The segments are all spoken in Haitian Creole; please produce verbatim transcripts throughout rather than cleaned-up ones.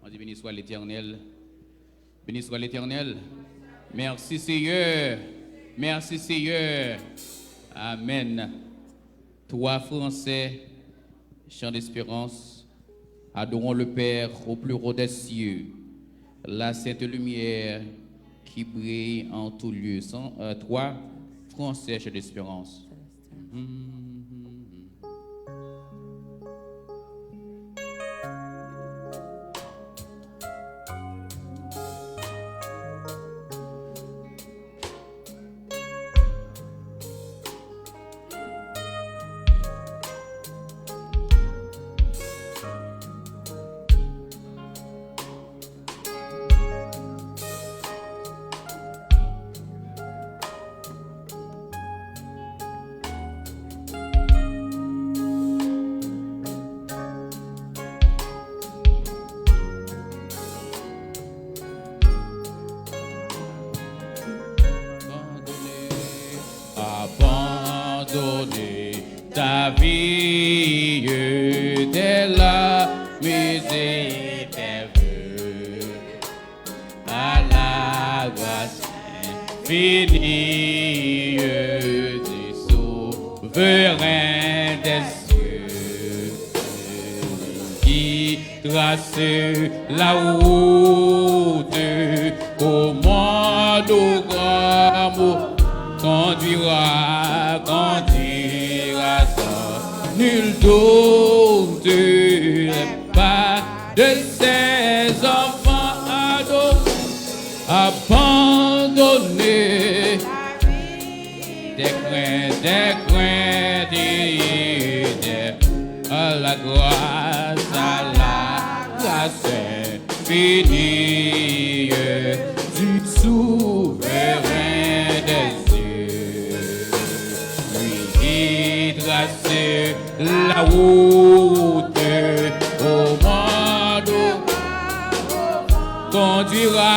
On dit, béni soit l'Éternel. Béni soit l'Éternel. Merci Seigneur. Merci Seigneur. Amen. Trois Français, Chant d'espérance. Adorons le Père au plus haut des cieux, la sainte lumière qui brille en tout lieu. Cent, euh, trois Français, Chant d'espérance. Abandonner ta vie, tes larmes et tes vœux à la grâce infinie du souverain des cieux. Qui trace la route au monde, au grand monde, conduira, conduira sans nul doute les pas de ses enfants ados abandonnés. Des craintes, des craintes, des, à la grâce, à la grâce infinie du souverain des cieux. Lui qui trace la route au monde, conduira,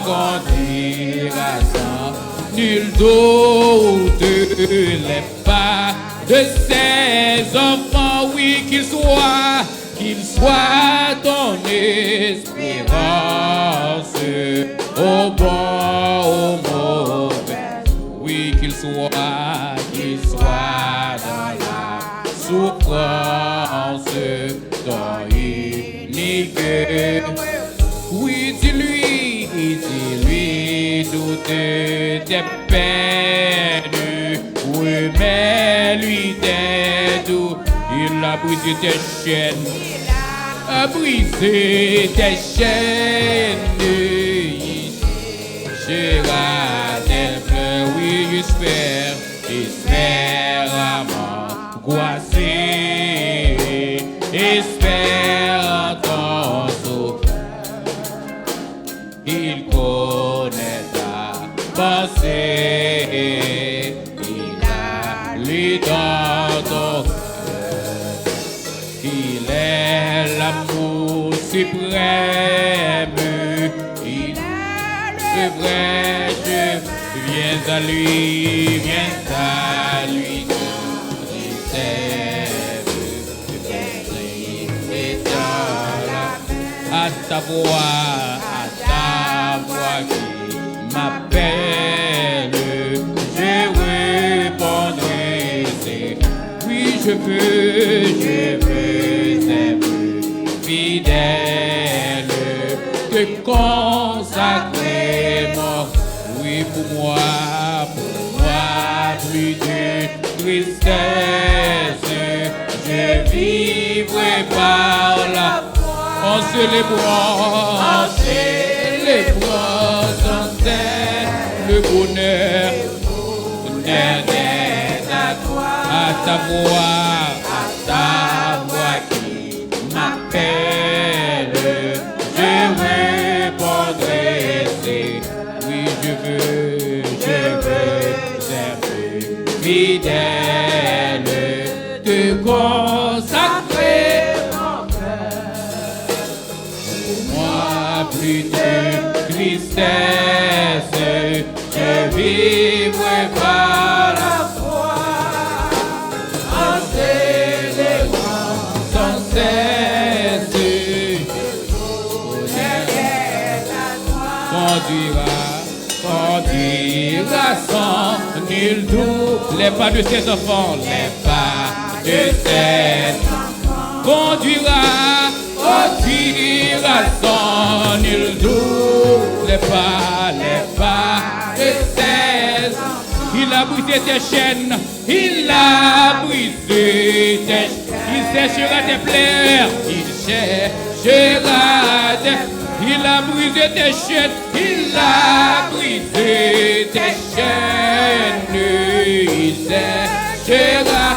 conduira sans nul doute les pas de ses enfants. Oui, qu'il soit, qu'il soit ton espérance, au bon, au mauvais. Oui, qu'il soit, qu'il soit dans la souffrance ton unique. Oui, dis-lui, dis-lui toutes tes peines, remets-lui tes douleurs. Il a brisé tes chaînes, a brisé tes chaînes. Sera tes pleurs, oui, j'espère, espère à m'angoisser, espère en ton Sauveur. Il connaît ta pensée, il a lu dans ton cœur. Il est l'amour suprême, il est le vrai chemin. Viens à lui, viens à lui, il t'aime, viens à ta voix, à ta voix qui m'appelle, je répondrai, c'est oui, je veux, je veux être fidèle, te consacrer mon, oui, pour moi, pour moi, plus de tristesse, je vivrai par la foi. En célébrant, en célébrant sans cesse le bonheur, bonheur d'être à toi, à ta voix, à ta voix qui m'appelle, je répondrai, c'est oui, je veux, je veux être fidèle, te consacrer mon cœur. Pour moi, plus de tristesse, je vivrai par la foi, en célébrant sans cesse. Conduira, conduira sans nul doute les pas de ses enfants, les pas de ses enfants. Conduira, conduira sans nul doute les pas, les pas de ses enfants. Il a brisé tes chaînes, il a brisé tes, il séchera tes pleurs, il séchera tes, il a brisé tes chaînes, il a brisé tes chaînes, il séchera.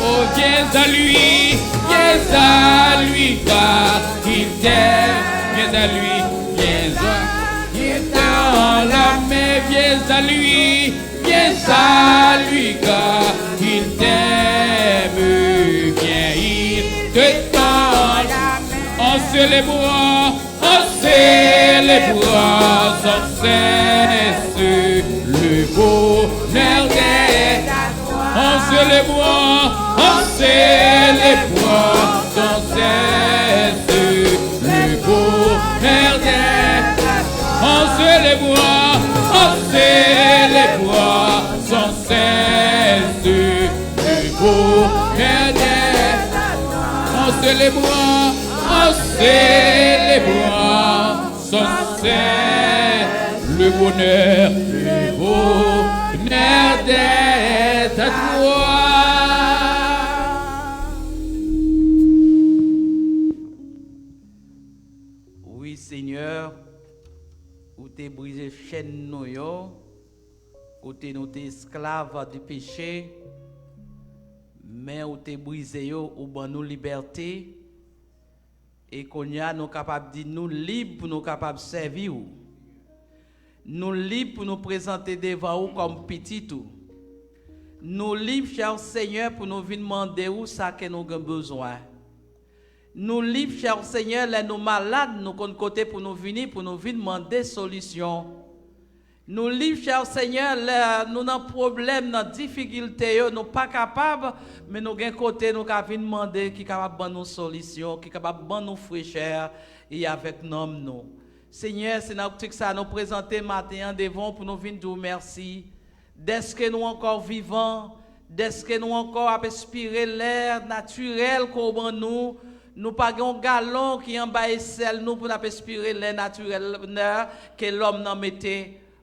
Oh, viens à lui, viens à lui, car il t'aime. Viens à lui, viens à, il tend la main, viens à lui, viens à lui, car il t'aime, viens, il te tend. On se les bras, on se les bras, on cesse le bonheur d'être. On se les bras, on se les bras, on cesse le bonheur d'être. On se les bras, on se les bras, on cesse le bonheur d'être. On se les bras, on se les bras, on cesse le bonheur, le bonheur d'être à toi. Wi, Senyè, ou te brize chèn nou yo, kote nou te esklav di peche, men ou te brize yo, ou ban nou libète, e kounye a nou kapab di nou lib pou nou kapab sèvi w. Nou lib pou nou prezante devan ou kòm pitit ou. Nou lib, chè Senyè, pou nou vin mande ou sa ke nou gen bezwen. Nou lib, chè Senyè, lè nou malad, nou konn kote pou nou vini, pou nou vin mande solisyon. Nou lib, chè Senyè, lè nou nan pwoblèm, nan difikilte yo, nou pa kapab, men nou gen kote nou ka vin mande ki kapab ban nou solisyon, ki kapab ban nou frechè, e avèk nanm nou. Senyè, se nan optik sa nou prezante maten an devan w pou nou vin di w mèsi. Dèske nou ankò vivan, dèske nou ankò ap espire lè natirèl ke w ban nou. Nou pa gen yon galon ki anba esèl nou pou n ap espire lè natirèl ke lòm nan mete.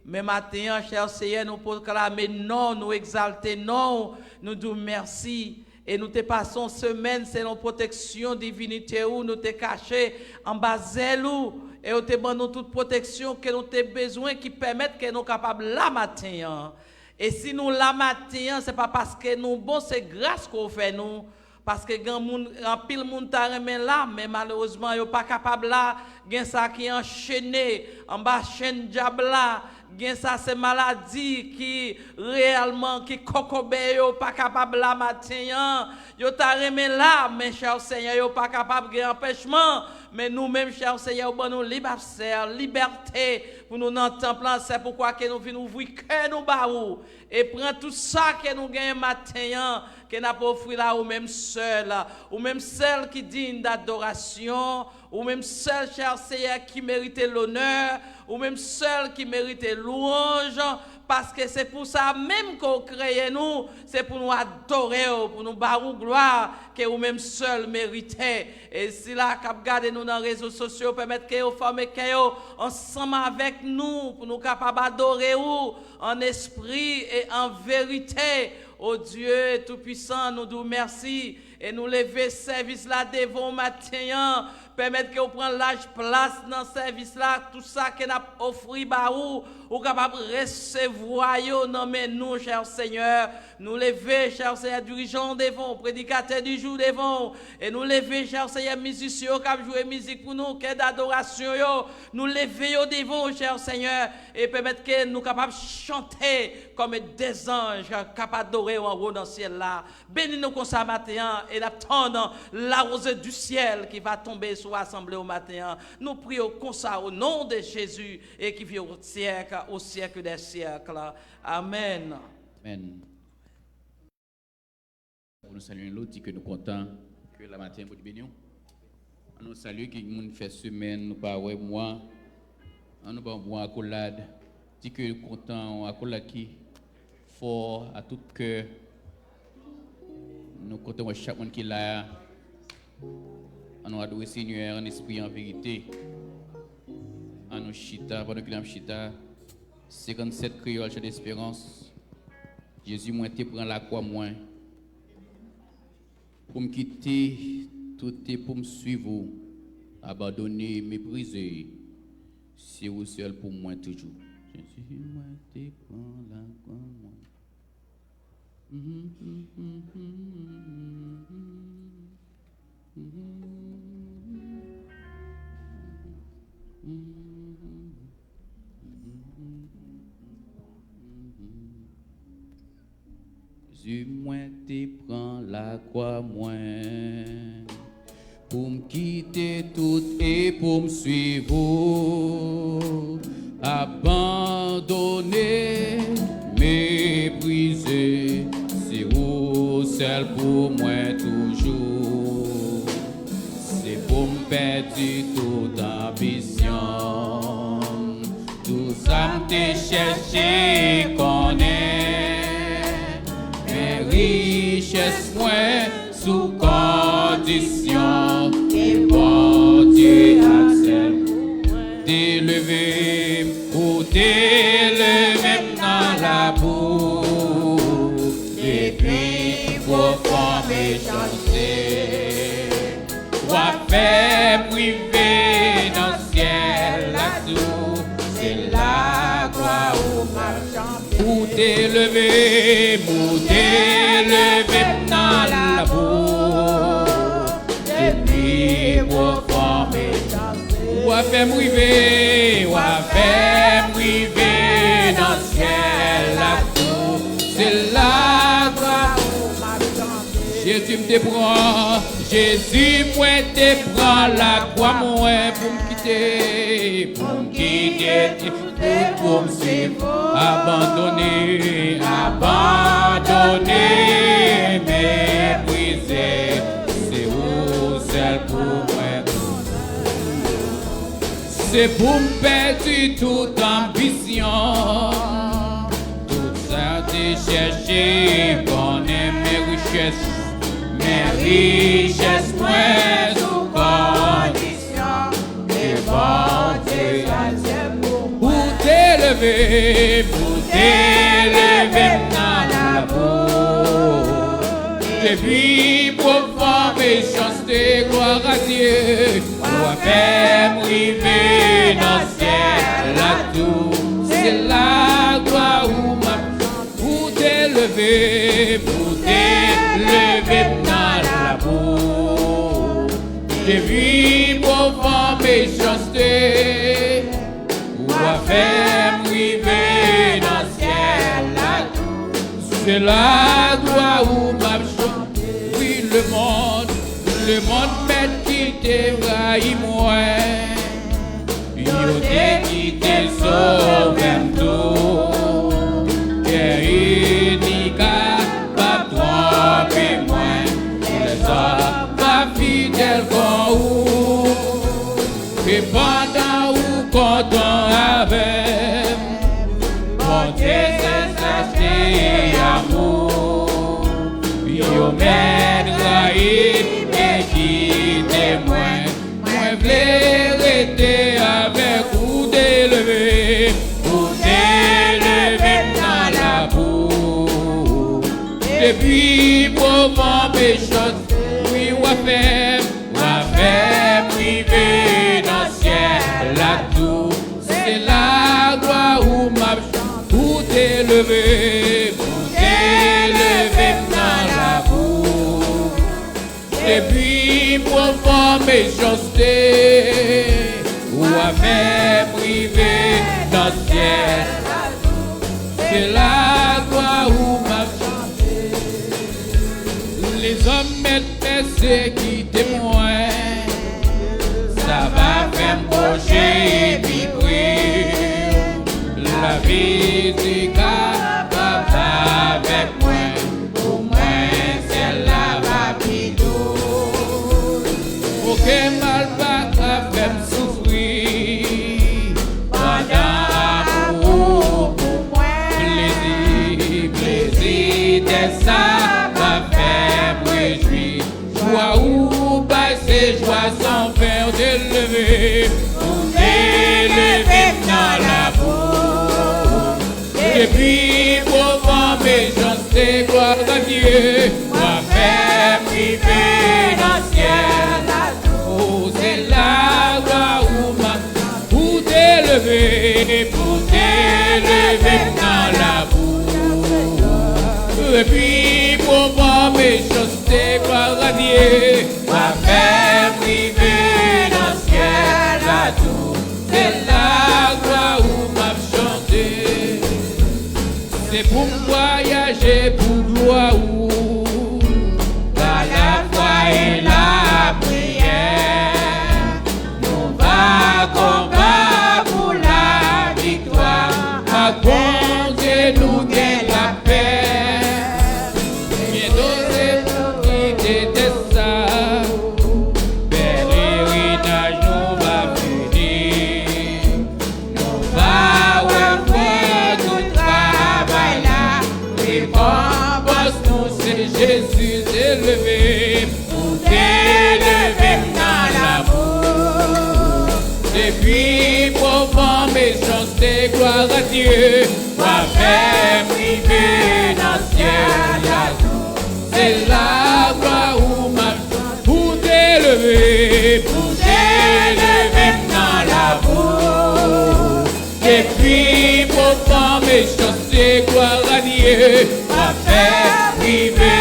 Men maten an, chè Senyè, nou pwoklame non w, nou egzalte non w, nou di w mèsi. E nou te pase yon semèn selon pwoteksyon divinite ou, nou te kache anba zèl ou, e ou te ban nou tout pwoteksyon ke nou te bezwen ki pèmèt ke nou kapab la maten an. E si nou la maten an, se pa paske nou bon, se gras ke w fè nou. Paske gen moun, anpil moun ta renmen la, men malerezman, yo pa kapab la. Gen sa ki anchene anba chenn dyab la. Gen sa se maladi ki reyèlman, ki kokobe yo pa kapab la maten an. Yo ta renmen la, men chè Senyè, yo pa kapab gen anpèchman. Men nou menm, chè Senyè, ou ban nou lib aksè, libète pou nou nan tanp lan. Se poukwa ke nou vin ouvri kè nou ba ou. E pran tout sa ke nou genyen maten an, ke n ap ofri la ou menm sèl. Ou menm sèl ki diy dadorasyon. Ou menm sèl, chè Senyè, ki merite lonè. Ou menm sèl ki merite lwanj. Paske se pou sa menm ke w kreye nou. Se pou nou adore w, pou nou ba ou glwa ke ou menm sèl merite. E sila k ap gade nou nan rezo sosyo, pèmèt ke yo fòme kè yo ansanm avèk nou, pou nou kapab adore ou an espri e an verite. O Dye Toupisan, nou di w mèsi e nou leve sèvis la devan w maten an. Pèmèt ke w pran laj plas nan sèvis la, tout sa ke n ap ofri ba ou, ou kapab resevwa yo nan men nou, chè Senyè. Nou leve, chè Senyè, dirijan w devan w, predikatè di jou devan w, e nou leve, chè Senyè, mizisyen yo k ap jwe mizik pou nou, kè dadorasyon yo, nou leve yo devan w, chè Senyè, e pèmèt ke nou kapab chante kòm de zanj k ap adore w anwo nan syèl la. Beni nou konsa maten an, e n ap tann la rosée du ciel ki va tonbe sou asanble w maten an. Nou priye w konsa, o non de Jezi, e ki viv o syèk, o syèk dè syèk. Amèn. Amèn. Pou nou salye youn lòt, di ke nou kontan ke la maten Bondye beni w. An nou salye ki moun fè semèn nou pa wè mwa. Ann nou ba yon bon akolad. Di ke nou kontan, yon akolad ki fò, a tout kè. Nou kontan wè chak moun ki la a. Ann nou adore Senyè an espri, an verite. Ann nou chita, pandan ke n ap chita. Senkannsèt Kreyòl, Chan Desperans. Jezi, mwen te pran lakwa mwen pou m kite tout e pou m swiv ou. Abandone, meprize, se ou sèl pou mwen toujou. Jezi, mwen te pran lakwa mwen. Jezi, mwen te pran lakwa mwen pou m kite tout e pou m swiv ou. Abandone, meprize, se ou sèl pou mwen toujou. Se pou m pèdi tout anbisyon. Tou sa m te chèche konnen, men richès mwen sou kondisyon ke Bondye a sèl pou mwen te leve m, ou te leve m nan labou, depi pwofon mechanste. W a fè m rive nan syèl la tou, se laglwa ou m ap chante. Ou te leve m, ou te leve m nan labou, depi pwofon mechanste. W a fè m rive, w a fè m rive nan syèl la tou, se laglwa ou m ap chante. Jezi, m te pran, Jezi, mwen te pran lakwa mwen pou m kite, pou m kite tout pou m swiv ou. Abandone, abandone, meprize, se ou sèl pou mwen. Se pou m pèdi tout anbisyon. Tout sa te chèche konnen men richès, men richès mwen sou kondisyon ke Bondye a sèl pou mwen. Ou te leve m, ou te leve m nan labou. Depi pwofon mechanste, glwa a Dye. W a fè m rive nan syèl la tou, se laglwa ou m ap chante. Ou te leve m, ou te leve m nan labou. Depi pwofon mechanste, w a fè m rive nan syèl la tou. Se laglwa ou m ap chante. Wi, lemonn, lemonn mèt ki te rayi mwen. Yo te kite Sovè m tou. Kè inik a p ap twonpe mwen. Lèzòm pa fidèl kon ou. E pandan ou kontan avè m, Bondye se sèste amou. Yo mèt rayi m e kite mwen. Mwen vle rete avèk ou, te leve, ou te leve m nan labou. Depi moman mechanste, wi, w a fè m, w a fè m rive nan syèl la tou. Se laglwa ou m ap chante, ou te leve m, ou te leve m nan labou. Depi moman mechanste, w a fè m rive nan syèl. Se laglwa ou m ap chante. Lèzòm mèt pèsekite mwen. Sa va fè m pwoche epi pri. Lavi di kapab avèk mwen. Pou mwen, syèl la va pi dous. Okenn mal pa ka fè m soufri. Pandan Ou te leve m nan labou. Depi moman mechanste, glwa a Dye, w a fè m rive nan syèl la tou. Se laglwa ou m ap, ou te leve, ou te leve m nan labou. Depi moman mechanste, glwa a Dye, w a fè m rive nan syèl la tou. Se laglwa ou m ap chante. Se pou m vwayaje pou glwa ou. Pa lafwa e lapriyè, nou va konba pou laviktwa. Ak Bondye nou gen lapè. Byento se nou kite tè sa. Bèl eritaj nou va fini. Nou va wè fwi tout travay la. Rekonpans nou se Jezi te leve. Ou te leve m nan labou. Depi moman mechanste, glwa a Dye, w a fè m rive nan syèl la tou. Se laglwa ou m ap, ou te leve, ou te leve m nan labou. Depi moman mechanste, glwa a Dye, w a fè m rive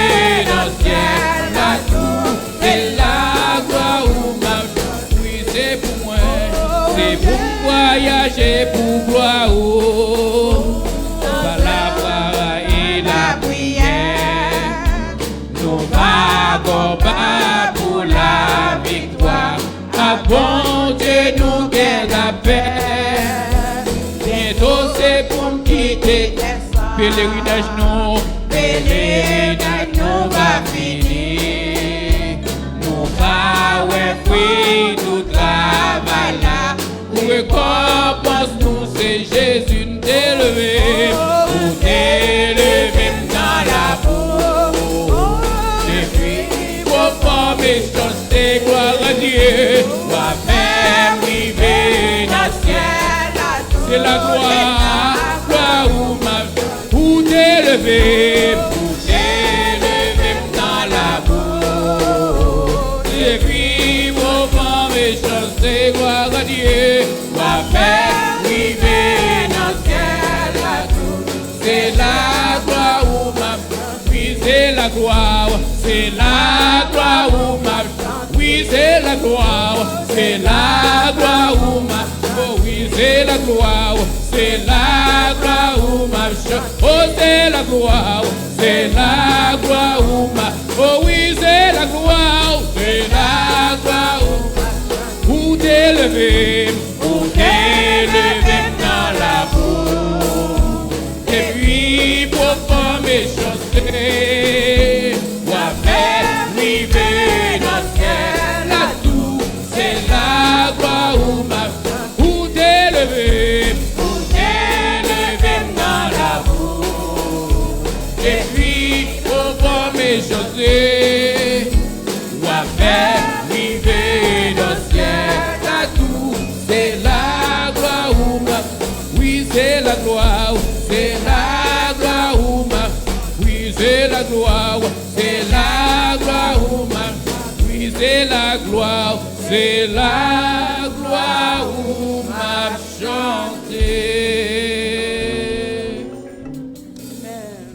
nan syèl la tou. Se laglwa ou m ap, wi, se pou mwen. Se pou m vwayaje pou glwa ou. Pa lafwa e lapriyè, nou va konba pou laviktwa. Ak Bondye nou gen lapè. Byento se pou m kite pelerinaj nou. Pelerinaj nou va fini. Nou va wè fwi tout travay la. Pou rekonpans nou se Jezi n te leve. Ou te leve m nan labou. Depi moman mechanste, glwa a Dye, w a fè m rive nan syèl la. Se laglwa, glwa ou m ap, ou te leve, ou te leve m nan labou. Depi moman mechanste, glwa a Dye, w a fè m rive nan syèl la tou. Se laglwa ou m ap, wi, se laglwa, se laglwa ou m ap, wi, se laglwa, se laglwa ou m ap, o wi, se laglwa, se laglwa ou m ap chan-, o se laglwa, se laglwa ou m ap, o wi, se laglwa, se laglwa ou m ap, ou te leve m, ou te leve m nan labou. Epi moman mechanste, w a fè m rive nan syèl la tou. Se laglwa ou m ap, ou te leve m, ou te leve m nan labou. Epi moman mechanste, w a fè m rive nan syèl la tou. Se laglwa ou m ap, wi, se laglwa ou, se laglwa ou m ap, wi, se laglwa ou, se laglwa ou m ap, wi, se laglwa ou, se laglwa ou m ap chante. Amèn.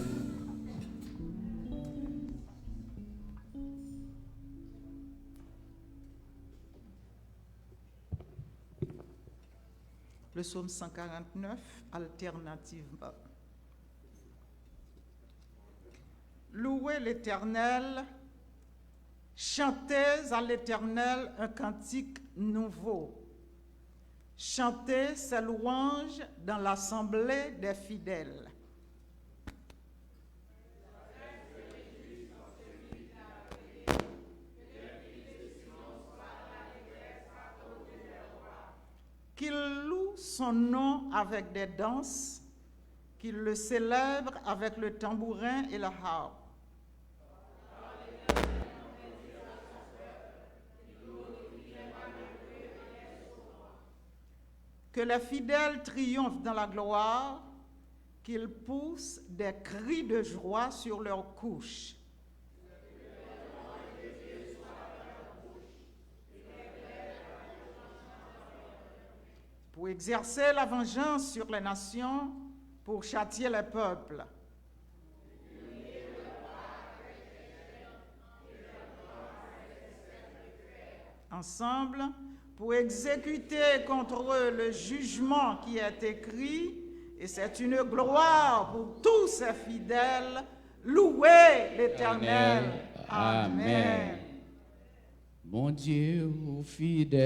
Le psaume cent quarante-neuf, alternative. Louez l'Éternel, chantez à l'Éternel un cantique nouveau. Chantez ses louanges dans l'assemblée des fidèles. Qu'il loue son nom avec des danses, qu'il le célèbre avec le tambourin et la harpe. Car l'Éternel a fait du bien à son peuple, qu'il glorifie et malgré les Que les fidèles triomphent dans la gloire, qu'ils poussent des cris de joie sur leurs couches. Pour exercer la vengeance sur les nations, pour châtier les peuples. Ensemble, pour exécuter contre eux le jugement qui est écrit, et c'est une gloire pour tous ses fidèles. Louez l'Éternel. Amen. Amen. Bondye ou fidèl,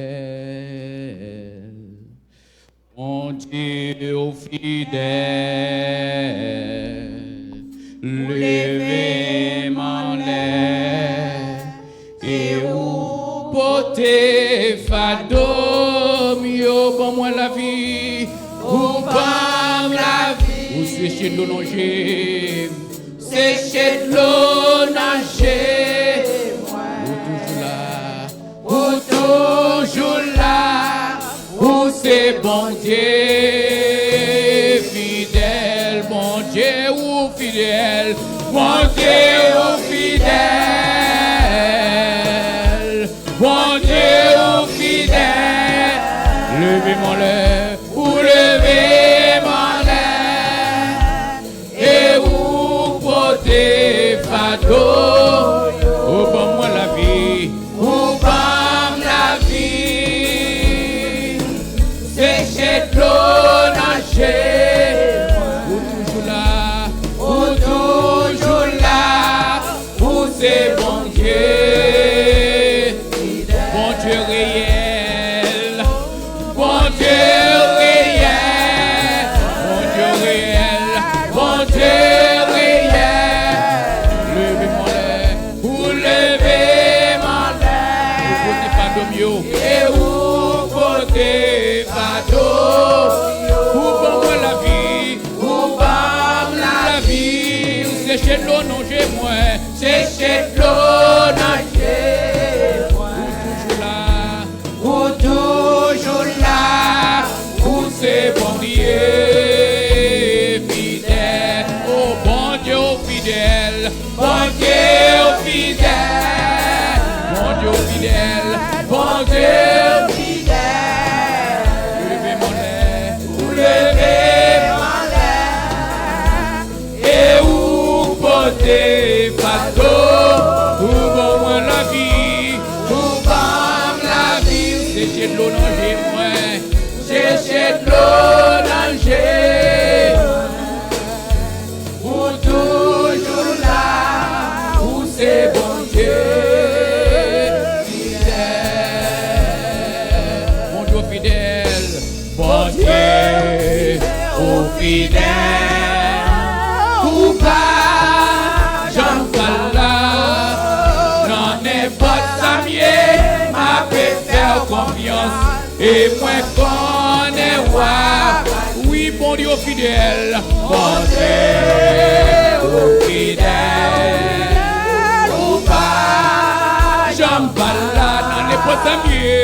Bondye ou fidèl, leve m anlè, e ou pote fado m yo, ban mwen lavi, ou ban m lavi, ou seche dlo nan je m, seche dlo nan je mwen. Ou toujou la, ou toujou la, ou se Bondye fidèl, Bondye ou fidèl, Bondye ou fidèl, Bondye ou fidèl. Leve m anlè, ou leve m anlè, e ou pote fado yo. Ou ban mwen lavi, ou ban m lavi, seche dlo nan je mwen. Ou toujou la, ou toujou la, ou se Bondye, Bondye reyèl, Bondye reyèl, Bondye reyèl, Bondye reyèl. Leve m anlè, ou leve m anlè, ou pote fado m yo, e ou pote fado m yo. Ou ban mwen lavi, ou ban m lavi, ou seche dlo nan je mwen, seche dlo nan je mwen. Ou toujou la, ou toujou la, ou se Bondye fidèl. O Bondye ou fidèl, Bondye ou fidèl, Bondye ou fidèl, Bondye ou fidèl. Leve m anlè, ou leve m anlè, e ou pote fado. Ou ban mwen lavi, ou ban m lavi, ou seche dlo nan je mwen, seche dlo nan je mwen. Ou toujou la, ou se Bondye fidèl. Bondye ou fidèl, Bondye ou fidèl, ou pa janm pa la. Nan nenpòt sa m ye, m ape fè w konfyans. E mwen konnen w ap, wi, Bondye ou fidèl, Bondye ou fidèl, ou pa janm pa la. Nan nenpòt sa m ye,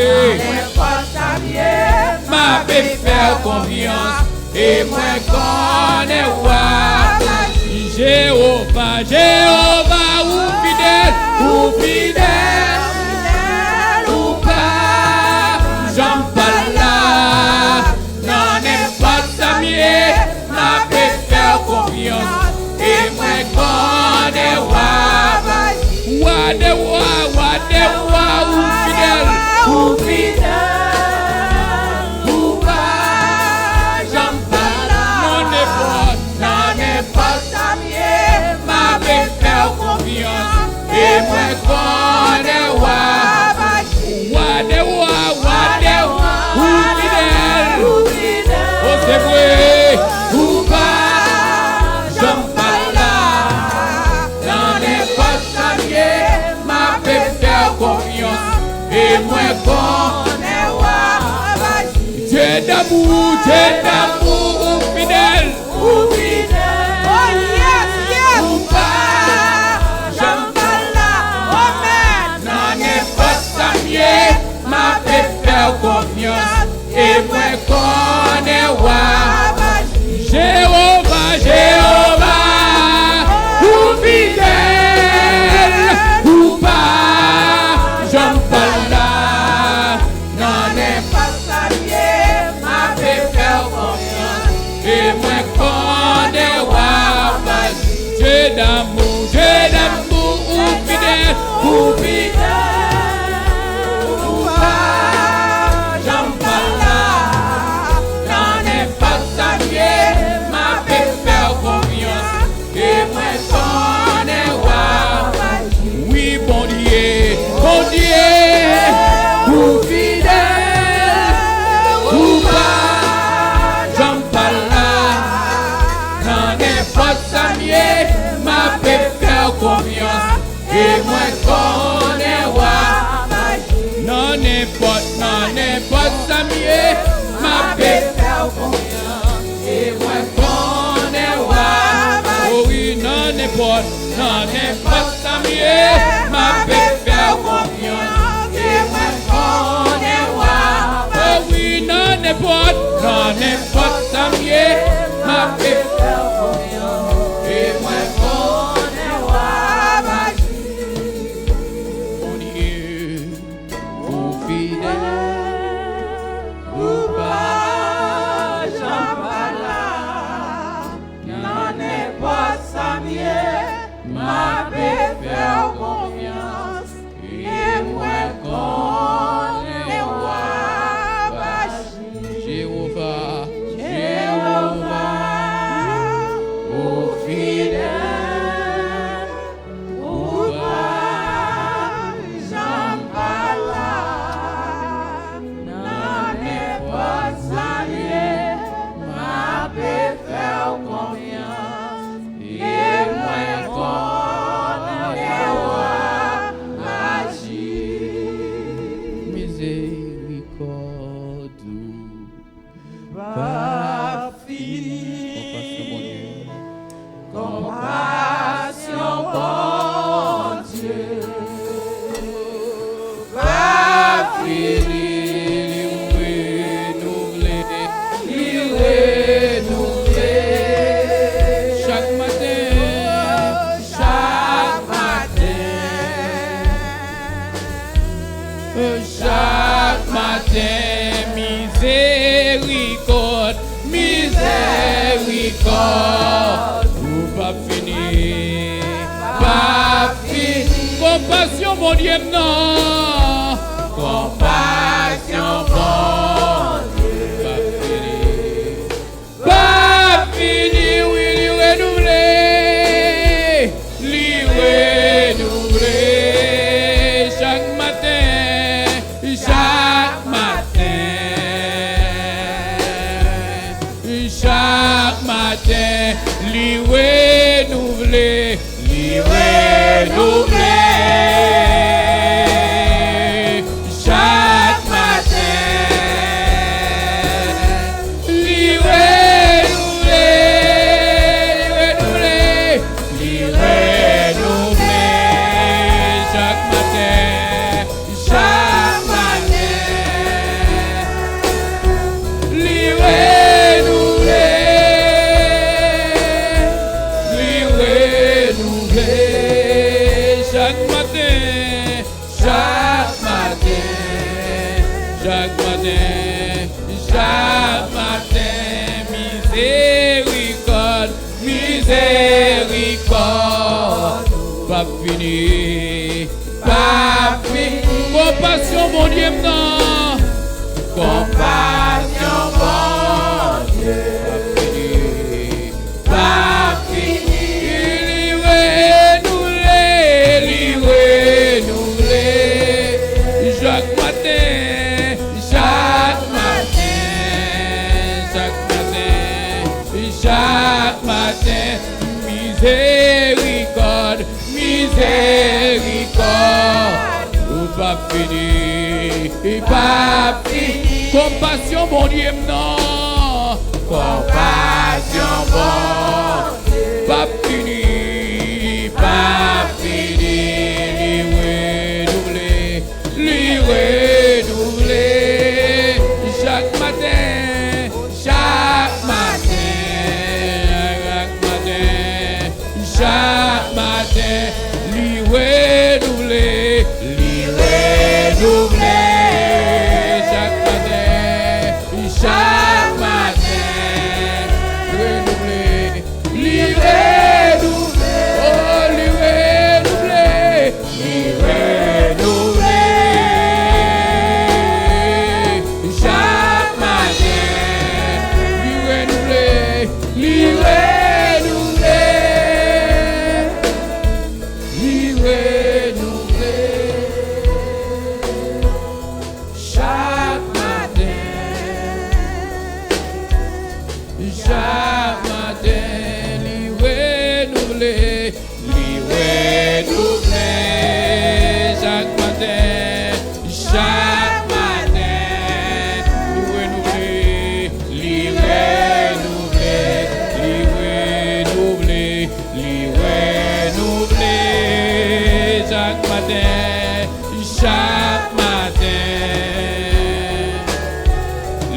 m ape fè w konfyans. E mwen konnen w ap aji. Jewova, Jewova, ou fidèl, ou fidèl, ou pa janm pa la. Nan nenpòt sa m ye, m ape fè w konfyans. E mwen konnen w ap aji. Wa dè wa, wa dè wa, ou fidèl, ou fidèl, ou pa janm pa la. Nan nenpòt, nan nenpòt sa m ye, m ape fè w konfyans. E mwen konnen w ap aji. Wa dè wa, wa dè wa, ou fidèl, ou fidèl, o se vre, ou pa janm pa la. Nan nenpòt sa m ye, m ape fè w konfyans. E mwen konnen w ap aji. Dye damou, Dye damou, ou fidèl, ou fidèl, oh yes, yes, ou pa janm pa la. Amèn. Nan nenpòt sa m ye, m ape fè w konfyans. E mwen konnen Damou, Dye damou, ou fidèl, ou fidèl, ou pa janm pa la. Nan nenpòt sa m ye, m ape fè w konfyans, e mwen konnen w ap aji. Wi, Bondye, Bondye, ou fidèl, ou pa janm pa la. Nan nenpòt sa m ye, m ape fè w konfyans, e mwen konnen w ap aji. Nan nenpòt, nan nenpòt sa m ye, m ape fè w konfyans, e mwen konnen w ap aji. O wi, nan nenpòt, nan nenpòt sa m ye, m ape fè w konfyans, e mwen konnen w ap aji. O wi, nan nenpòt, nan nenpòt sa m ye, m ape fè w konfyans, e mwen konnen w ap aji. Bondye, ou fidèl, ou pa janm pa la. Nan nenpòt sa m ye, m ape fè w konfyans, e mwen konnen w ap aji. Jewova, Jewova, ou fidèl, ou pa janm pa la. Nan nenpòt sa m ye, m ape fè w konfyans, e mwen konnen w ap aji. Mizerikòd ou pa fini. Konpasyon Bondye. Konpasyon Bondye pa fini, li renouvle, li renouvle chak maten, chak maten. Chak maten, mizerikòd, mizerikòd ou p ap fini, p ap fini. Konpasyon Bondye m nan, konpasyon Bondye p ap fini. Pa fini, wi, li renouvle, li renouvle chak maten, chak maten, chak maten, li renouvle, li renouvle. Chak maten, li renouvle, li renouvle, li renouvle. Chak maten, chak maten, li renouvle, li renouvle. Chak maten, chak maten, chak maten, chak maten, mizerikòd, mizerikòd, p ap fini, p ap fini. Konpasyon Bondye m nan, konpasyon Bondye p ap fini. Pa fini. Li renouvle, li renouvle. Chak maten, chak maten, chak maten, chak maten. Mizerikòd, mizerikòd ou p ap fini, p ap fini. Konpasyon Bondye m nan, konpasyon Bondye p ap fini, p ap fini. Li renouvle, li renouvle chak maten, chak maten, chak maten. Chak maten, li renouvle, li renouvle. Chak maten, chak maten, renouvle, li renouvle. O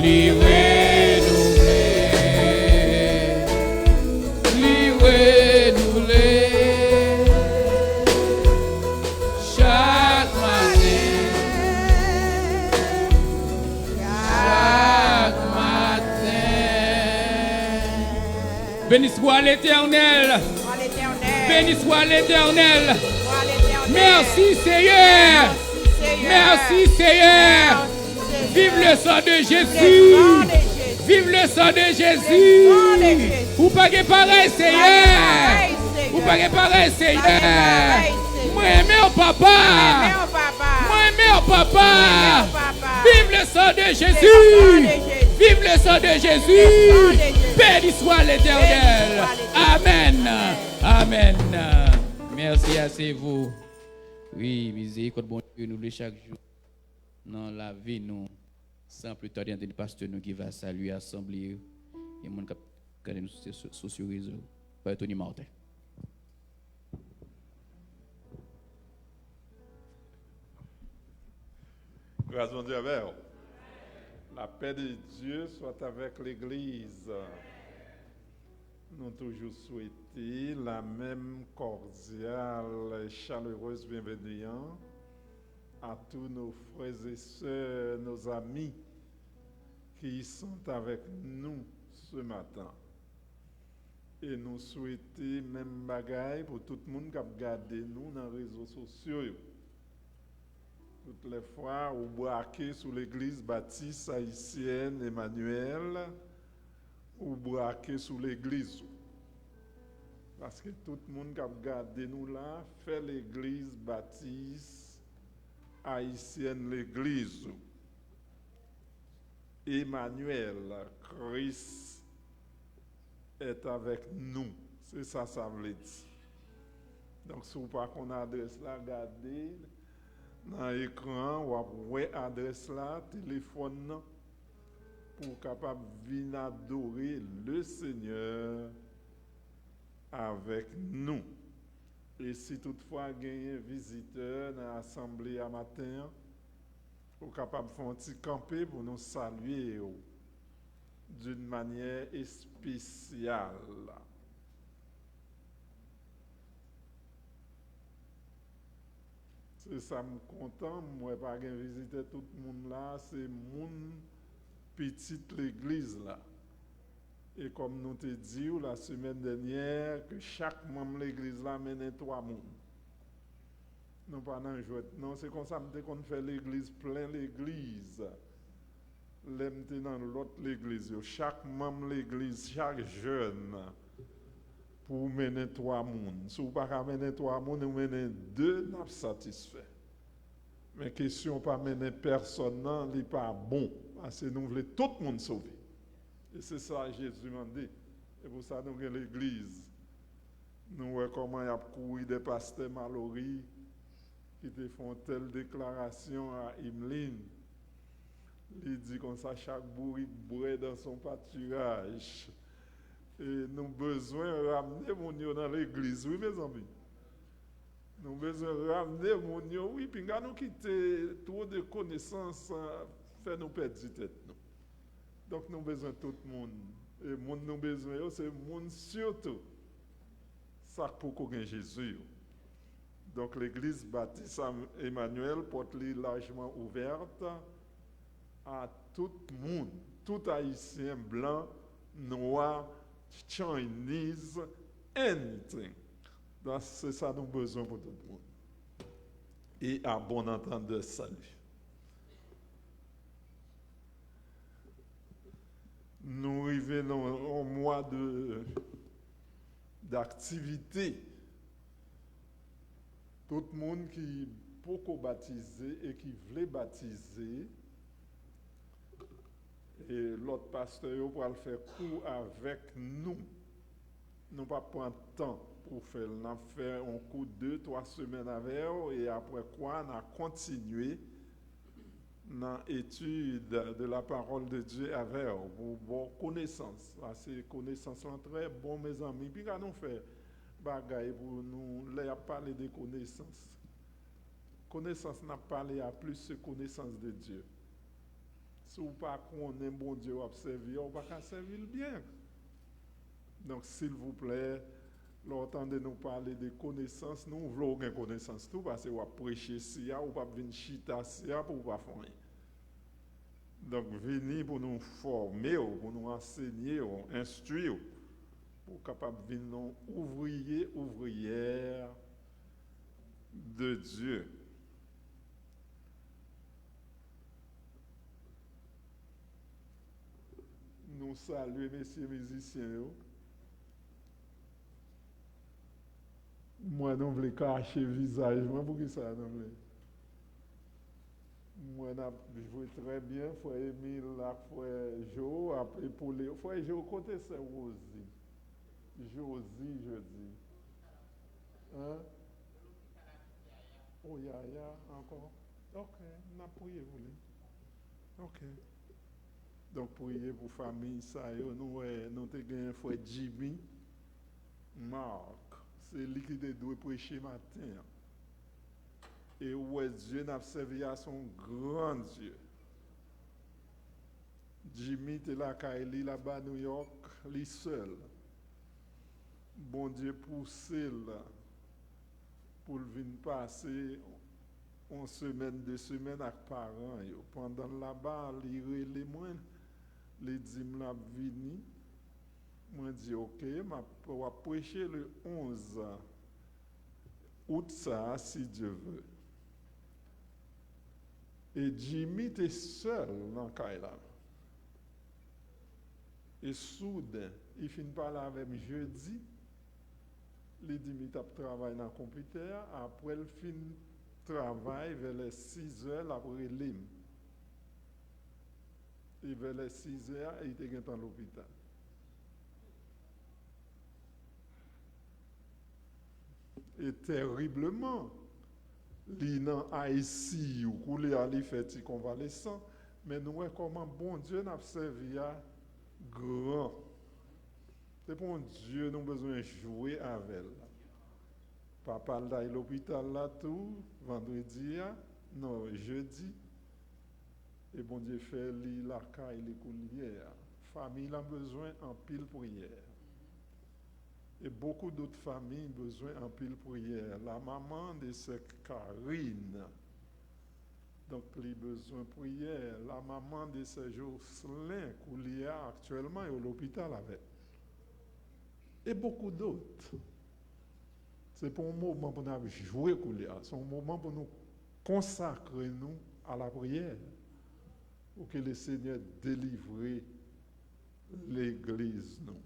Li renouvle, li renouvle chak maten, chak maten. Béni soit l'Éternel. Béni soit l'Éternel. Merci Seigneur. Merci Seigneur. Vive le sang de Jésus. Vive le sang de Jésus. Ou pa gen parèy Seigneur. Ou pa gen parèy Seigneur. Mwen renmen w papa. Mwen renmen w papa. Vive le sang de Jésus. Vive le sang de Jésus. Béni soit l'Éternel. Amen. Amen. Merci à vous. Wi, mizerikòd Bondye renouvle chak jou nan lavi nou. San pli tade, ann tande pastè nou ki va salye asanble yo e moun k ap gade nou sou sosyo rezo. Pastè Tony Martin. Gras Bondye avè w. La paix de Dieu soit avec l'église. Nou toujou swete la menm cordiale et chaleureuse bienvenue à tous nos frères et sœurs, nos amis qui sont avec nous ce matin. E nou swete menm bagay pou tout moun k ap gade nou nan rezo sosyo yo. Tout lè fwa ou brake sou Legliz Batis Ayisyèn Emanyèl, ou brake sou legliz ou. Paske tout moun k ap gade nou la fè Legliz Batis Ayisyèn legliz ou. Emanyèl, Christ est avec nous. Se sa sa vle di. Donk, si w pa konn adrès la, gade nan ekran an, w ap wè adrès la, telefòn nan, pou w kapab vin adore le Seigneur avec nous. E si toutfwa genyen vizitè nan asanble a maten an, ou kapab fè yon ti kanpe pou nou salye w d'une manière spéciale. Se sa m kontan, m wè pa gen vizitè, tout moun la, se moun pitit legliz la. E kòm nou te di w la semèn dènyè, ke chak manm legliz la mennen twa moun. Nou pa nan jwèt, non. Se konsa m te konn fè legliz, plen legliz. Lè m te nan lòt legliz yo, chak manm legliz, chak jèn, pou w mennen twa moun. Si w pa ka mennen twa moun, ou mennen de, n ap satisfè. Men ke si w pa mennen pèsòn nan, li pa bon. Paske nou vle tout moun sove. E se sa Jezi mande. E pou sa nou gen legliz. Nou wè kòman y ap kouri dè pastè Malory ki te fè yon tèl deklarasyon a Emeline. Li di konsa, chak bourik bwè dans son pâturage. E nou bezwen ramne moun yo nan legliz, wi, mezanmi. Nou bezwen ramne moun yo, wi, pinga nou kite two de konesans, ah, fè nou pèdi tèt nou. Donk, nou bezwen tout moun. E moun nou bezwen yo, se moun sitou sa k poko gen Jezi yo. Donk, Legliz Batis Emanyèl, pòt li lajman ouvèt a tout moun, tout Ayisyen, blan, nwa, Chinese, anything. Donk, se sa nou bezwen pou tout moun. Et à bon entendeur, salut. Nou rive nan yon mwa de, d'aktivite. Tout moun ki poko batize e ki vle batize, e lòt pastè yo pral fè kou avèk nou. Nou p ap pran tan pou fè l. N ap fè yon kou de, twa semèn avè w, e apre kwa, n a kontinye nan etid de la parole de Dieu avè w, pou ba w konesans. Sa se konesans lan trè bon, mezanmi. Pinga nou fè bagay pou nou, lè y ap pale de konesans. Konesans n ap pale a plis se konesans de Dye. Si w pa konnen Bondye w ap sèvi a, ou pa ka sèvi l byen. Donk, silvouplè, lè w tande nou pale de konesans, nou vle w gen konesans tou, paske w ap preche si a, ou p ap vin chita si a pou w pa fè anyen. Donk, vini pou nou fòme w, pou nou ansenye w, enstwi w, pou w kapab vin yon ouvriye, ouvriyè de Dye. Nou salye mesye mizisyen yo. Mwen, nou vle kache vizaj mwen, poukisa nou vle? Mwen, n ap jwe trè byen. Frè Emil ak frè Jo ap epole. Frè Jo, kote sè Rosie? Josie, je di. Hein? O Yaya ankò. Ok, n ap priye pou li. Ok. Donk, priye pou fanmi sa yo. Nou wè, nou te gen frè Jimmy Mark. Se li ki te dwe preche maten an. E ou wè Dye n ap sèvi a se yon gran Dye. Jimmy te lakay li laba New York, li sèl. Bondye pouse l pou l vin pase yon semèn, de semèn ak paran yo. Pandan l laba, li rele mwen, li di m l ap vini. Mwen di, "Ok, m ap, w ap preche le onz out sa a, si Dye vle." E Jimmy te sèl nan kay la. E souden, li fin pale avè m jedi, li di m li t ap travay nan konpitè a, apre l fin travay vè lè sizè, l ap rele m. E vè lè sizè a, li te gentan lopital. E tèribleman, li nan I C U, koulye a li fè ti konvalesan, men nou wè kòman Bondye n ap sèvi a gran. Se pa yon Dye nou bezwen jwe avè l. Papa l t al lopital la tou, vandredi a, non, jedi. E Bondye fè li lakay li koulye a. Fanmi lan bezwen anpil priyè. Et beaucoup d'autres familles besoin anpil priyè. La maman de sè Karine, donk, li bezwen priyè. La maman de sè Jocelyn, koulye a, aktyèlman, yo lopital avè l. Et beaucoup d'autres. Se pa yon moman pou n ap jwe koulye a. Se yon moman pou nou konsakre nou a la priyè. Pou ke le Senyè delivre legliz nou.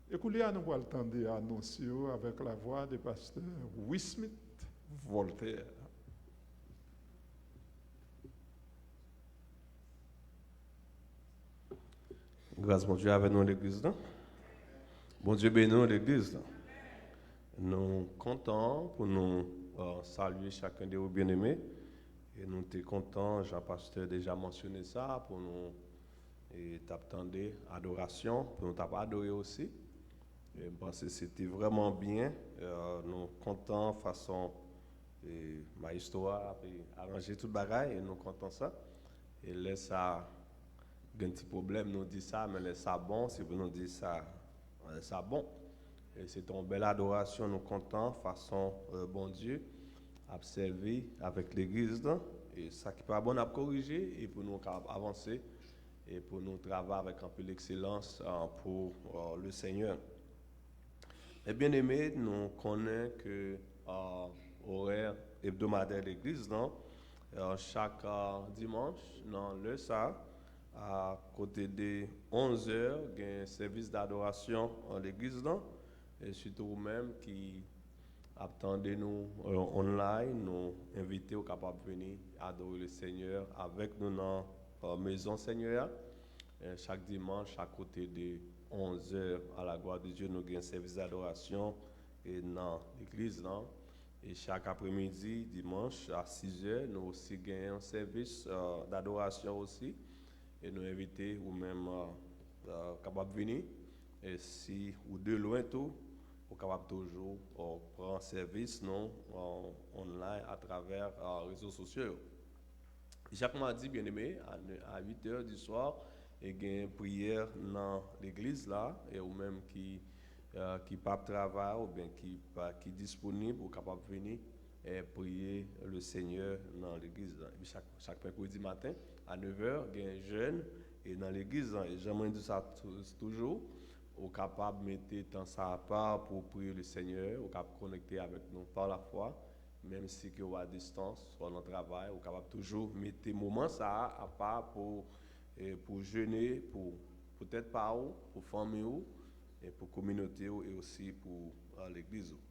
E koulye a, nou pral tande anons yo avèk lavwa de pastè Wismith Voltaire. Gras Bondye avè nou, legliz la. Bondye beni nou, legliz la. Nou kontan pou nou, euh, salye chakun de ou, byeneme. E nou te kontan, jan pastè deja mansyone sa, pou nou, e, t ap tande adorasyon, pou nou t ap adore osi. E m panse se te vrèman byen. Euh, nou kontan fason, e, mayestwo a ap aranje tout bagay, e nou kontan sa. E lè sa gen ti pwoblèm, nou di sa, men lè sa bon, se pou nou di sa, lè sa bon. E se te yon bèl adorasyon, nou kontan fason, euh, Bondye ap sèvi avèk legliz la. E sa ki pa bon, n ap korije, e pou nou kapab avanse, e pou nou travay avèk anpil ekselans, euh, pou, euh, le Senyè. E byeneme, nou konnen ke, euh, orè ebdomadè legliz lan, euh, chak, euh, dimanch, nan lè sa, a kote de onz è, gen sèvis dadorasyon an legliz lan. E sitou ou menm ki ap tande nou, euh, online, nou envite w kapab vini adore le Senyè avèk nou nan, euh, mezon Senyè a. E chak dimanch, a kote de onz è, à la gloire de Dieu, nou gen sèvis dadorasyon e nan legliz lan. E chak apremidi, dimanch, a sis è, nou osi gen yon sèvis, euh, dadorasyon osi. E nou envite ou menm, euh, euh, kapab vini. E si ou de lwen tou, ou kapab toujou, euh, pran sèvis nou, euh, online atravè, euh, rezo sosyo yo. Chak madi, byeneme, a, à huit heures du soir, e gen priyè nan legliz la, e ou menm ki, eh, ki p ap travay oubyen ki pa, ki disponib, ou kapab vini, eh, priye le Senyè nan legliz la. Epi chak, chak mèkredi maten, a nèf è, gen jèn, e nan legliz la. E jan mwen di sa tou-, toujou, ou kapab mete tan sa apa pou w priye le Senyè, ou kapab konekte avèk nou pa la fwa, menm si ke w a distans, swa nan travay, ou kapab toujou mete moman sa a apa pou, eh, pou jene, pou, pou tèt pa ou, pou fanmi ou, e pou kominote ou, e osi pou, eh, legliz ou.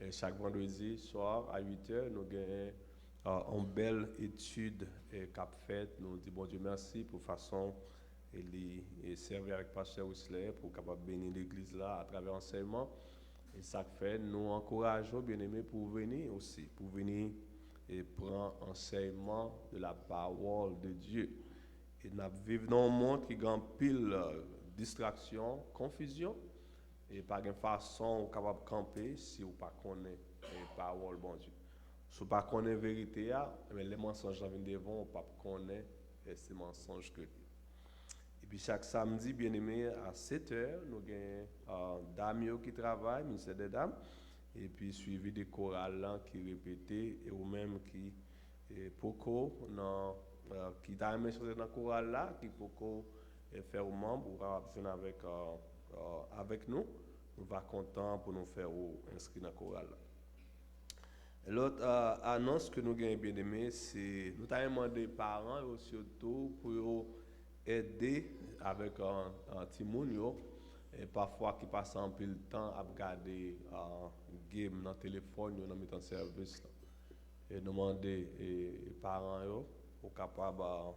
E chak vandredi swa a uit è, nou genyen, eh, yon bèl etid, eh, k ap fèt. Nou di Bondye mèsi pou fason e li, e sèvi avèk pastè Wisler pou kapab beni legliz la atravè ansèyman. E sa k fè nou ankouraje w, byeneme, pou w vini osi, pou w vini e pran ansèyman de la parole de Dieu. E n ap viv nan yon mond ki gen anpil, eh, distraksyon, konfizyon, e pa gen fason ou kapab kanpe si ou pa konnen, e, pawòl Bondye. Si ou pa konnen verite a, ebyen, lè mansonj lan vin devan w, ou p ap konnen, e, se mansonj ke l ye. Epi chak samdi, byeneme, a sèt è, nou gen, ah, dam yo ki travay, ministè dè dam, epi swivi de koral lan ki repete, e ou menm ki, e, poko nan, eh, ki ta renmen chante nan koral la, ki poko, eh, fè ou manb, ou kapab jwenn avèk, eh, eh, avèk nou. Nou va kontan pou nou fè ou enskri nan koral la. Lòt, eh, anons ke nou genyen, byeneme, se nou ta renmen mande paran yo sitou pou yo ede avèk, eh, eh, timoun yo, e pafwa ki pase anpil tan ap gade, eh, game nan telefòn yo nan mitan sèvis la. E nou mande, e, e paran yo, ou kapab, ah,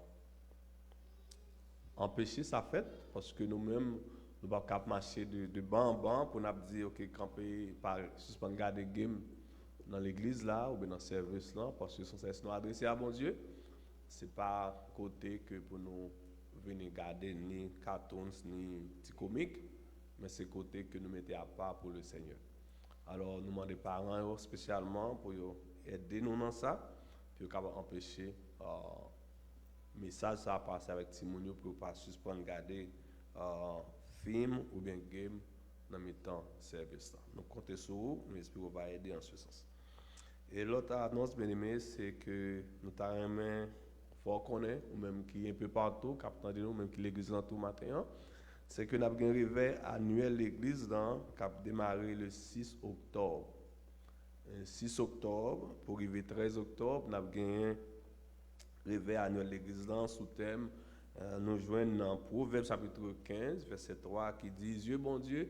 anpeche sa fèt, paske nou menm, nou p ap ka ap mache de, de ban an ban pou n ap di, "Ok, kanpe, pa, sispann gade game nan legliz la, oubyen nan sèvis lan," paske se yon sèvis nou adrese a Bondye. Se pa kote ke pou nou vini gade ni cartoons, ni ti komik, men se kote ke nou mete apa pou le Senyè. Alò, nou mande paran yo espesyalman pou yo ede nou nan sa, pou yo kapab anpeche, ah, mesaj sa a pase avèk timoun yo, pou yo pa sispann gade, ah, fim oubyen game nan mitan sèvis la. Nou konte sou ou, nou espere w va ede an se sans. E lòt anons, byeneme, se ke nou ta renmen fè w konnen, ou menm ki enpe patou, k ap tande nou, ou menm ki legliz lan tou maten an, se ke n ap gen revè anyèl legliz lan k ap demare le sis oktòb. Eh, sis oktòb pou rive trèz oktòb, n ap genyen revè anyèl legliz lan sou tèm, eh, nou jwenn nan Pwovèb chapit kenz, vèsè twa ki di, "Zye Bondye,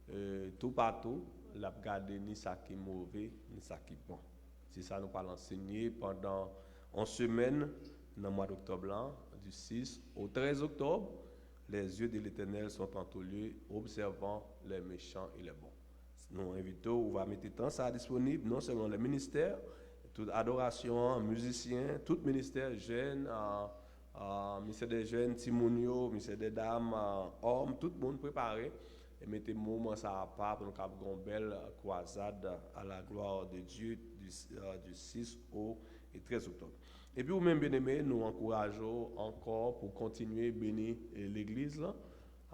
eh, toupatou, l ap gade ni sa ki move, ni sa ki bon." Se sa nou pral ansenye pandan yon semèn nan mwa doktòb lan, du sis au treize octobre, "Les yeux de l'Éternel sont en tout lieu, observant les méchants et les bons." Nou envite w, ou va mete tan sa a disponib, non sèlman lè ministè, tout adorasyon an, mizisyen, tout ministè, jèn, ah, ah, ministè dè jèn, timoun yo, ministè dè dam, ah, òm, tout moun prepare e mete moman sa a apa pou nou kapab gen yon bèl kwazad à la gloire de Dieu du, ah, du sis au et treize octobre. Epi ou menm, byeneme, nou ankouraje w ankò pou kontinye beni, eh, legliz lan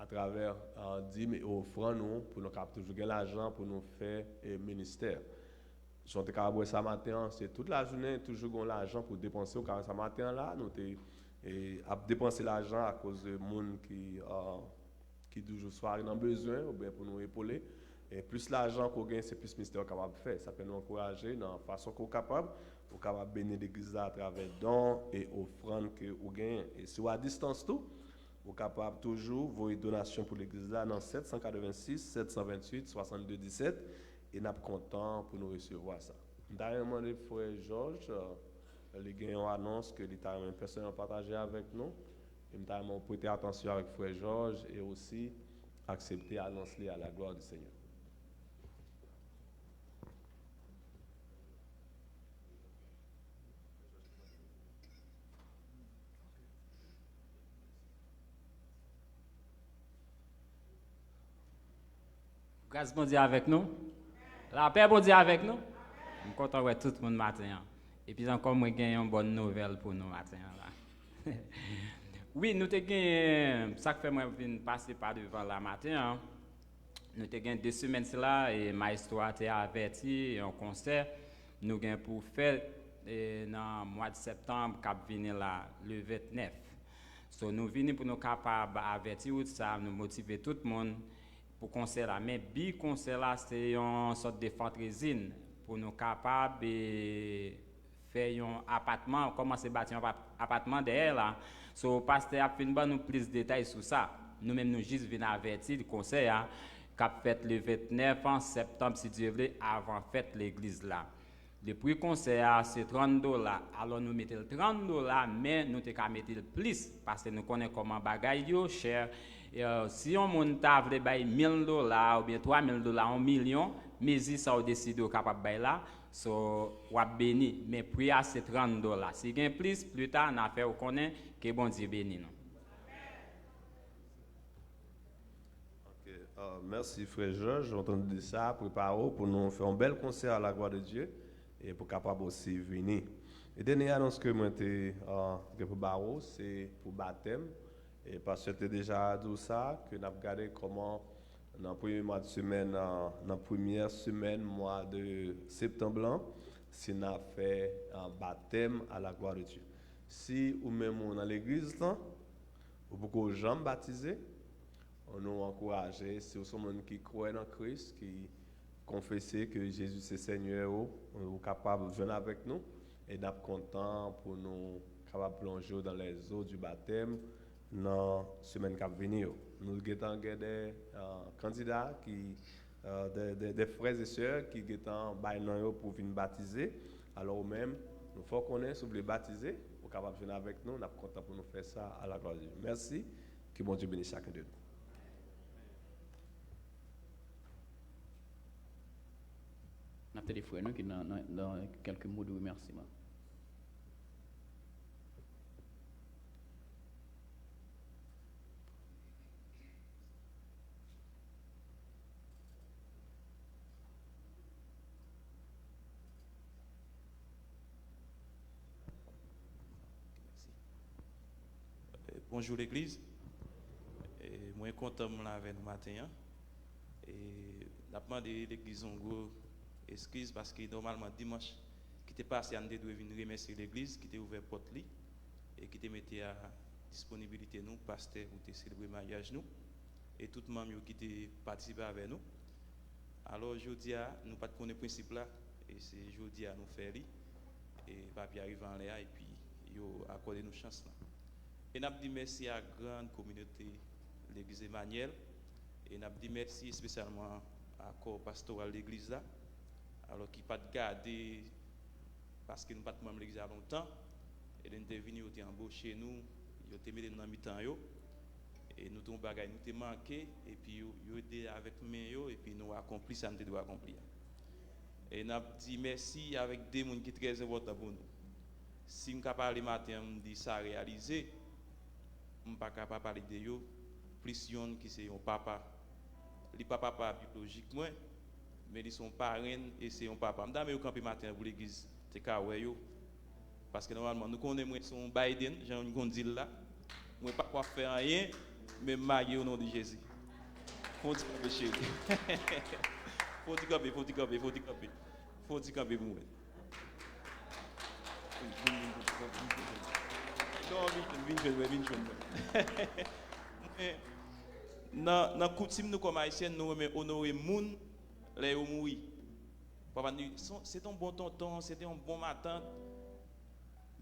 atravè, ah, dim e ofrann nou, pou nou kapab toujou gen lajan pou nou fè, eh, ministè. Jan w te kapab wè sa maten an, se tout lajounen, toujou gen lajan pou depanse. Ou ka wè sa maten an la, nou te, eh, ap depanse lajan akoz de moun ki, ah, ki toujou swa nan bezwen oubyen pou nou epole. E plis lajan ke w gen, se plis ministè w kapab fè. Sa fè nou ankouraje nan fason ke w kapab, ou kapab beni legliz la atravè don e ofrann ke ou genyen. E si w a distans tou, ou kapab toujou voye donasyon pou legliz la nan sèt san katrevensis, sèt san venntuit, swasannde disèt, e n ap kontan pou nou resevwa sa. M ta renmen mande frè Jòj, eh, li gen yon anons ke li ta renmen pèsonèlman pataje avèk nou. E m ta renmen w prete atansyon avèk frè Jòj e osi aksepte anons li à la gloire du Seigneur. Gras Bondye avèk nou. Lapè Bondye avèk nou. M kontan wè tout moun maten an. Epi ankò, mwen gen yon bòn nouvèl pou nou maten an la. Wi, nou te gen, sa k fè mwen vin pase pa devan la maten an, nou te gen de semèn sila, e Maestro a te avèti yon konsè nou gen pou fè, e, nan mwa de septanm k ap vini la, le vennèf. So, nou vini pou nou kapab avèti ou de sa, nou motive tout moun pou konsè la. Men bi konsè la, se yon sòt de fantrezin pou nou kapab, e, fè yon apatman, kòmanse bati yon apa-, apatman dèyè la. So, pastè ap fin ban nou plis detay sou sa. Nou menm, nou jis vin avèti konsè a k ap fèt le vennèf septanm, si Dye vle, avan fèt legliz la. Le pri konsè a, se trant dola. Alò, nou mete l trant dola, men nou te ka mete l plis, paske nou konnen kòman bagay yo chè. E, si yon moun ta vle bay mil dola oubyen twa mil dola, yon milyon, mezi sa w deside w kapab bay la, so, w ap beni. Men pri a, se trant dola. Si gen plis, pita, n a fè w konnen. Ke Bondye beni nou. Ok, euh, mèsi, frè Jòj. Ou tande de sa, prepare w pou nou fè yon bèl konsè a la glwa de Dye e pou kapab osi vini. E dènye anons ke mwen te, euh, gen pou ba ou, se pou batèm. E pastè te deja di w sa, ke n ap gade kòman nan premye mwa de semèn, euh, nan premyè semèn mwa de septanm lan, si n ap fè, euh, batèm a la glwa de Dye. Si ou menm ou nan legliz lan, ou poko janm batize, nou ankouraje, si w se yon moun ki kwè nan Kris, ki konfese ke Jezi se Senyè ou, ou kapab jwenn avèk nou, e n ap kontan pou nou kapab plonje w dans les eaux du baptême nan semèn k ap vini yo. Nou gentan gen de, euh, kandida ki, euh, de, de, de frè e sè ki gentan bay non yo pou vin batize. Alò, ou menm, nou fè w konnen, si w vle batize, ou kapab jwenn avèk nou, n ap kontan pou nou fè sa à la gloire de Dieu. Mèsi, ke Bondye beni chacun de nous. N ap tande frè nou ki nan, nan, nan kèlke mo de remèsiman. Bonjou legliz. E, mwen kontan m la avè nou maten an. E, n ap mande legliz yon gwo eskiz paske nòmalman dimanch ki te pase a, n te dwe vin remèsye legliz ki te ouvè pòt li e ki te mete a disponibilite nou, pastè, pou te selebre maryaj nou, e tout manm yo ki te patisipe avè nou. Alò, jodi a, nou pa t konnen prensip la, e se jodi a nou fè li, e papye a rive anlè a, epi yo akòde nou chans lan. E n ap di mèsi a gran kominote Legliz Emanyèl, e n ap di mèsi espesyalman a kò pastoral legliz la, alò ki pa t gade paske nou pa t manm legliz la lontan. E lè n te vini, yo te anboche nou, yo te mete n nan mitan yo. E nou te yon bagay nou te manke, epi yo, yo ede avèk men yo, epi nou akonpli sa n te dwe akonpli a. E n ap di mèsi avèk de moun ki trè enpòtan pou nou. Si m ka pale maten an, m di sa reyalize, m pa ka pa pale de yo, plis yonn ki se yon papa. Li pa papa byolojik mwen, men li se yon parenn e se yon papa. M ta renmen yo kanpe maten an pou legliz te ka wè yo. Paske nòmalman, nou konnen mwen se yon Biden, jan nou konn di l la. Mwen pa kwa fè anyen, men m marye o non de Jezi. Fon ti kanpe, cheri. Fon ti kanpe, fon ti kanpe, fon ti kanpe. Fon ti kanpe pou mwen. Non, vin, vin jwenn mwen, vin jwenn mwen. Mwen, nan, nan koutim nou kòm Ayisyen, nou renmen onore moun lè yo mouri. Papa n di, se te yon bon tonton, se te yon bon matant.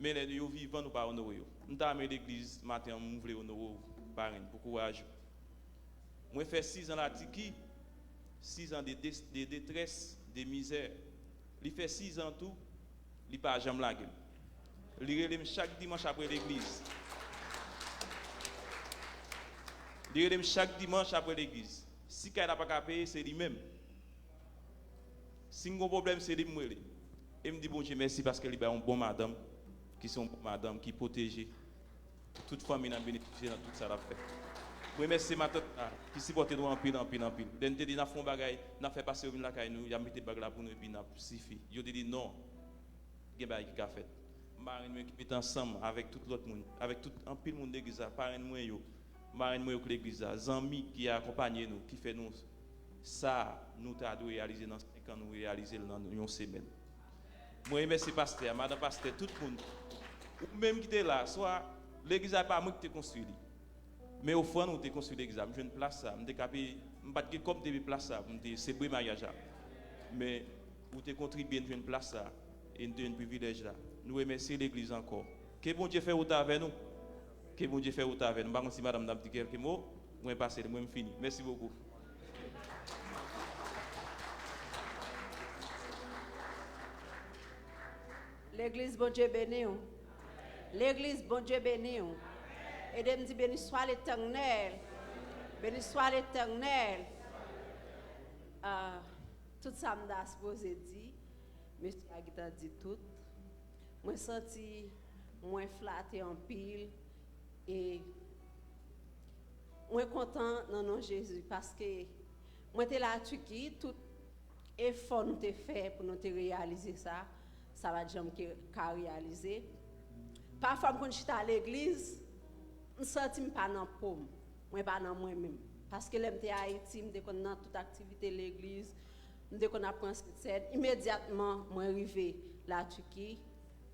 Men lè yo vivan, nou pa onore yo. M ta renmen legliz maten an, m vle onore w, parenn, pou kouraj ou. Mwen fè sis an Latiki, sis an de, de, de detrès, de mizè. Li fè sis an tou, li pa janm lage m. Li rele m chak dimanch apre legliz. Li rele m chak dimanch apre legliz. Si kay la pa ka peye, se li menm. Si m gon pwoblèm, se li m rele. E m di Bondye mèsi paske li bay yon bon madanm, ki se yon bon madanm, ki pwoteje. Tout fanmi n ap benefisye nan tout sa l ap fè. Mwen remèsye matant la ki sipòte nou anpil, anpil, anpil. Lè n te di n ap fè yon bagay, n ap fè pase yo vin lakay nou, y ap mete bag la pou nou epi n ap sifi. Yo te di non. gen bagay ki ka fèt. Marenn mwen ki mete ansanm avèk tout lòt moun, avèk tout anpil moun legliz la, parenn mwen yo, marenn mwen yo k legliz la, zanmi ki akonpanye nou, ki fè nou sa nou ta dwe reyalize nan senk an, nou reyalize l nan yon semèn. Mwen remèsye pastè a, madanm pastè, tout moun. Ou menm ki te la, swa legliz la pa mwen ki te konstwi li. Men ofrann ou te konstwi legliz la, m jwenn plas sa, m te ka peye, m pa t gen kòb m te peye plas sa pou m te selebre maryaj la. Men ou te kontribye n jwenn plas sa, e n te jwenn privilèj la. Nou remèsye legliz ankò. Ke Bondye fè wout avè nou. Ke Bondye fè wout avè nou. M pa konn si madanm nan ap di kèlke mo, mwen pase l, mwen m fini. Mèsi bokou. Legliz, Bondye beni w. Legliz, Bondye beni w. Ede m di, Béni soit l'Éternel. Béni soit l'Éternel. Ah, tout sa m ta sipoze di, mesye a gentan di tout. Mwen santi mwen flate anpil e mwen kontan nan non Jezi, paske mwen te la Tiki, tout efò nou te fè pou nou te reyalize sa, sa pa t janm ke, ka reyalize. Pafwa m konn chita legliz, m santi m pa nan po m, mwen pa nan mwen menm. Paske lè m te Ayiti, m te konn nan tout aktivite legliz, m te konn ap pran Sentsèn. Imedyatman mwen rive la Tiki,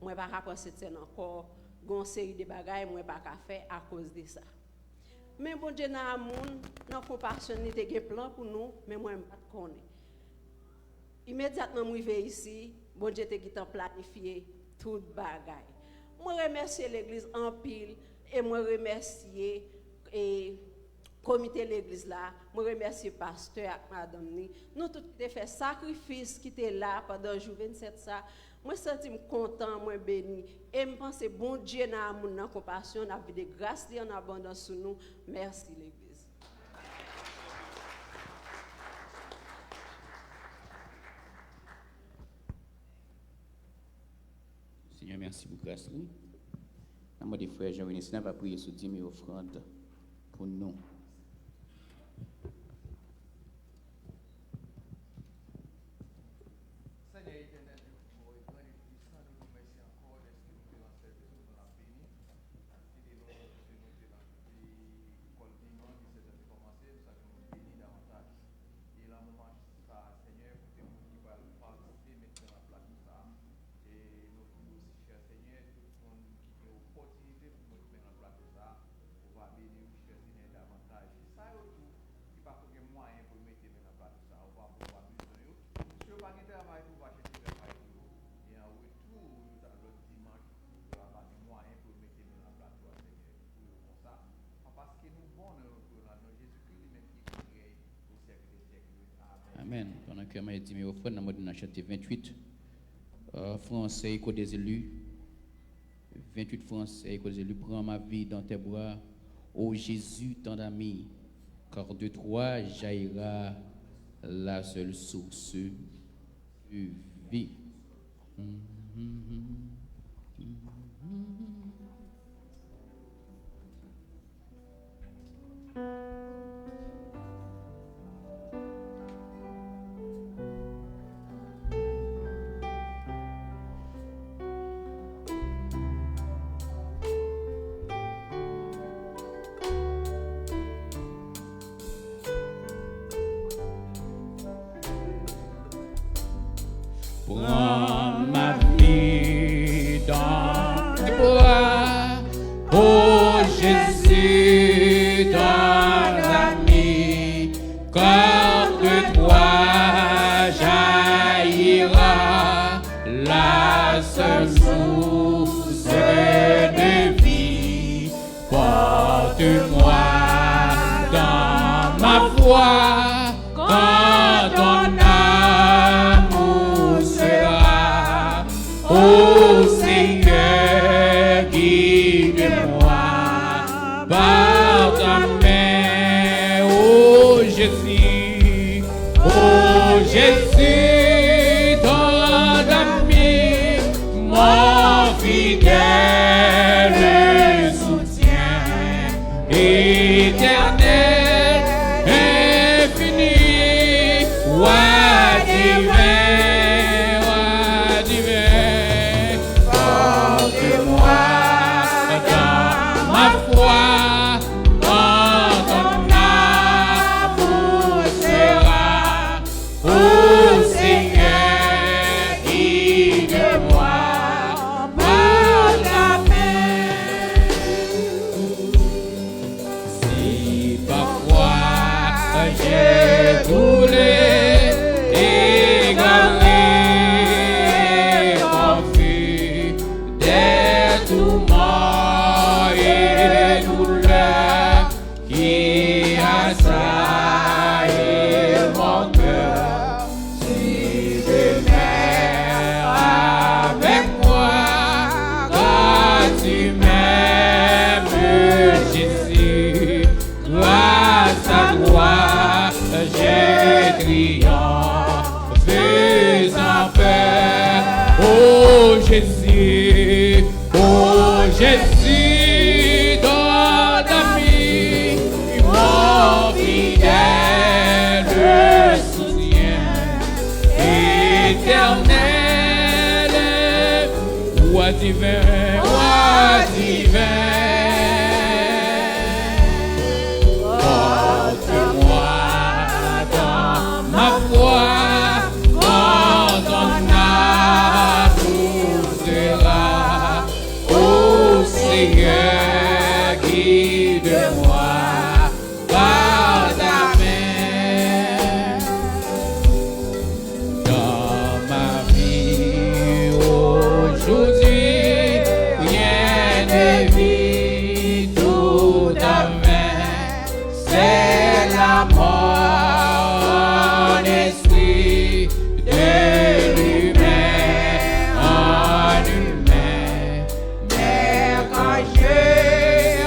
mwen pa ka pran Sentsèn ankò. Gen yon seri de bagay mwen pa ka fè akoz de sa. Men Bondye nan amou l, nan konpasyon l, li te gen plan pou nou, men mwen m pa t konnen. Imedyatman m rive isi, Bondye te gentan planifye tout bagay. Mwen remèsye legliz anpil e mwen remèsye, e, komite legliz la, mwen remèsye pastè ak madanm ni, nou tout ki te fè sakrifis, ki te la pandan jou vennsèt sa. Mwen santi m kontan, mwen beni, e m panse Bondye nan amou l, nan konpasyon l, ap vide gras li an abondans sou nou. Mèsi legliz. Senyè, mèsi pou gras li. N a mande frè Jean René Sina va priye sou dim e ofrann pou nou. Senyè etènèl, Bondye gran e pwisan, nou di w mèsi ankò dèske nou te nan sèvis ou, nou la beni. Kite nou, Bondye, nou te nan, e, lekòl dimanch, ki sèt èdtan te kòmanse, nou sache nou beni davantaj. E nan moman sa a, Senyè, kote moun ki pral patisipe met men nan plato sa a, e nou di w osi, chè Senyè, tout moun ki gen opòtinite pou met men nan plato sa a, ou va beni yo, chè Senyè, davantaj. E sa yo tou ki pa ko gen mwayen pou yo mete men nan plato sa a, ou va, ou va bezwen yo. Si yo pa gen travay tou, ou va chèche travay pou yo. E an retou, yo ta, lòt dimanch, yo va pa gen mwayen pou yo mete men nan plato a, Senyè, pou yo konsa. Pa paske nou bon, nan non Jezikri, li menm ki viv rèy o syèk dè syèk yo. Amèn. Amèn. Pandan ke mwen di men ofrann nan, mwen nan chante venntuit, euh, franse, Écho des élus. Venntuit franse, Écho des élus. Prends ma vie dans tes bras, ô Jésus, tant ami, car de toi jaillira la seule source de vie. Prends ma vie dans tes bras, ô Jésus, tant ami, car de toi jaillira la seule source de vie. Porte-moi dans ma foi quand ton amour sera, ô Seigneur, guide-moi par ta main, ô Jésus, ô Jésus, ton ami, mon fidèle soutien. Éternel, infini, roi divin, roi divin, Écoulé, égaré, confus des tourments et douleurs qui assaillent mon cœur. Si tu m'aimes avec moi, quand tu m'aimes, Jésus, grâce à toi, je triomphe sans peur. Oh Jésus, oh Jésus, ton ami, mon fidèle soutien éternel, roi divin, roi divin, porte-moi dans ma foi, quand ton amour sera. Ô Seigneur, guide-moi par ta main. Dans ma vie aujourd'hui, rien ne vit tout en vain. C'est la mort en esprit, de l'humain en humain. Mais quand j'ai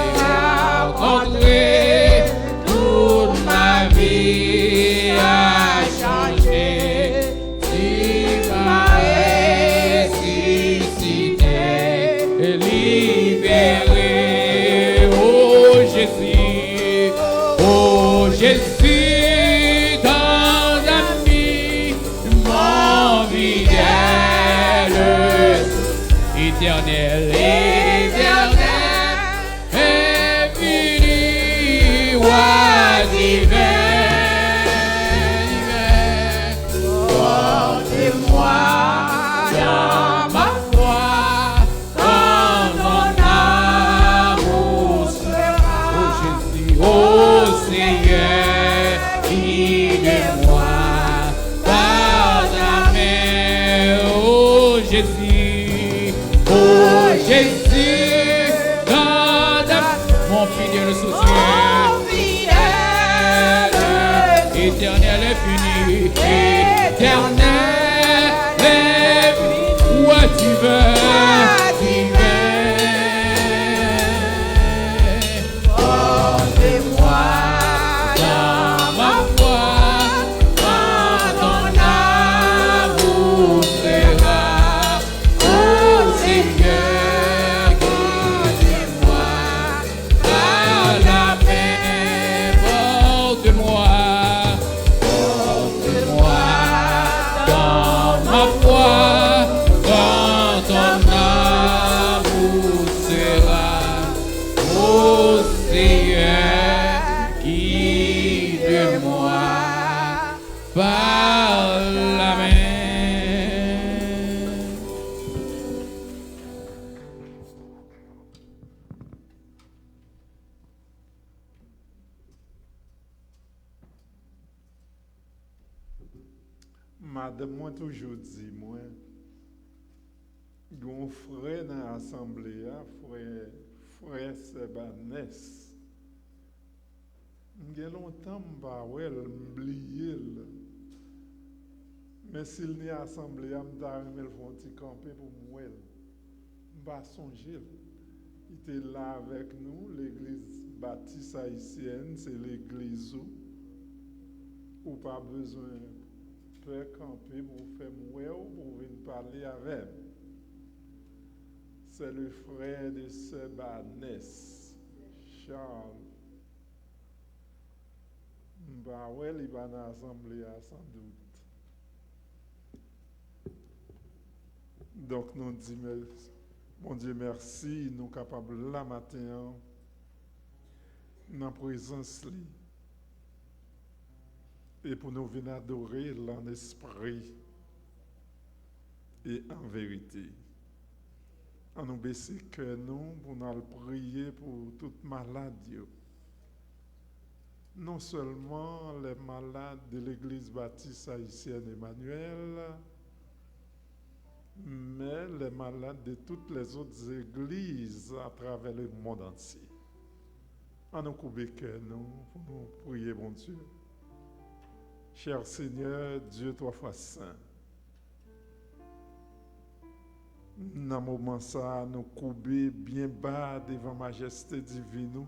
rencontré, toute ma vie a changé. Tu m'as ressuscité, libéré. Oh Jésus, oh Jésus, ton ami, mon fidèle, éternel, éternel, infini, roi divin, divin, porte-moi dans ma foi, quand ton amour sera. Oh Jésus, oh Seigneur, guide-moi par ta main, oh Jésus, oh Jésus, dans ta, mon fidèle soutien, mon fidèle, éternel, infini, éternel, infini, roi divin, divin. Porte-moi dans ma foi, quand ton amour sera. Oh Seigneur, guide-moi par la main, porte-moi, porte-moi dans ma foi, quand ton amour sera. Ô Seigneur, guide-moi par la main. Madanm mwen toujou di mwen, gen yon frè nan asanble a, frè, frè Sèbanès. M gen lontan m pa wè l, m bliye l. Men si l ni asanble a, m ta renmen l fè yon ti kanpe pou m wè l. M pa sonje l. Li te la avèk nou, legliz Batis Ayisyèn, se legliz ou. Ou pa bezwen pè kanpe pou w fè m wè w, pou w vin pale avè m. C'est le frère de sœur Banès, Charles. M pa wè li pa nan asanble a, sandout. Donk, nou di mè-, Bondye mèsi, nou kapab la maten an nan prezans li. E pou nou vin adore l an espri e an verite. An nou bese kè nou pou n al priye pou tout malad yo. non seulement les malades de l'Église baptiste haïtienne Emmanuel, mais les malades de toutes les autres églises à travers le monde entier. Ann nou koube kè nou pou nou priye Bondye. Cher Seigneur, Dieu trois fois saint, nan moman sa a, nou koube byen ba devan majeste divin ou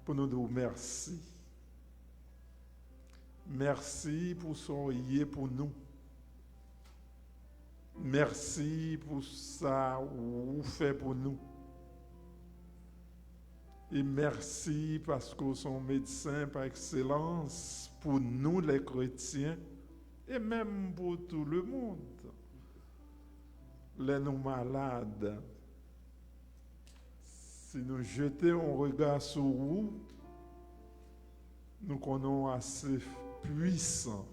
pou nou di w mèsi. Mèsi pou sa w ye pou nou. Mèsi pou sa ou fè pou nou. E mèsi paske w se yon medsen pa ekselans pou nou lè kretyen e menm pou tou lemonn. Lè nou malad, si nou jete yon rega sou ou, nou konnen w ase pwisan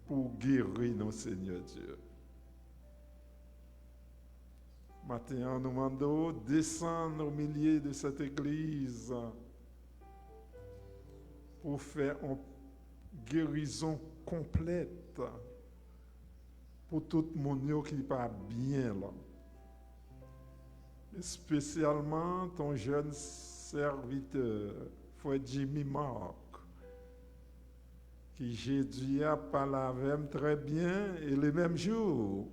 pou w geri nou, Senyè Dye. Maten an, nou mande w desann o milye de sèt egliz pou fè yon gerizon konplèt pou tout moun yo ki pa byen la. Espesyalman ton jèn sèvitè, frè Jimmy Mark, ki jedi a pale avè m trè byen e le menm jou,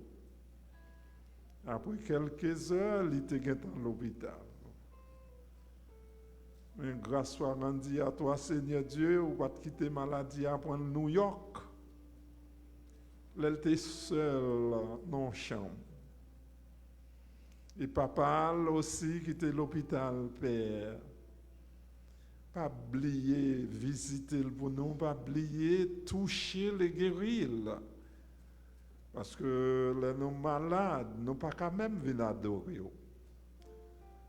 apre kèlke zè, li te gentan lopital. Men gras swa randi a twa, Senyè Dye, ou pa t kite maladi a pran l Nouyòk, lè l te sèl nan yon chanm. E papa l osi ki te lopital, Pè. Pa bliye vizite l pou nou, pa bliye touche l e geri l. Paske lè nou malad, nou pa ka menm vin adore w.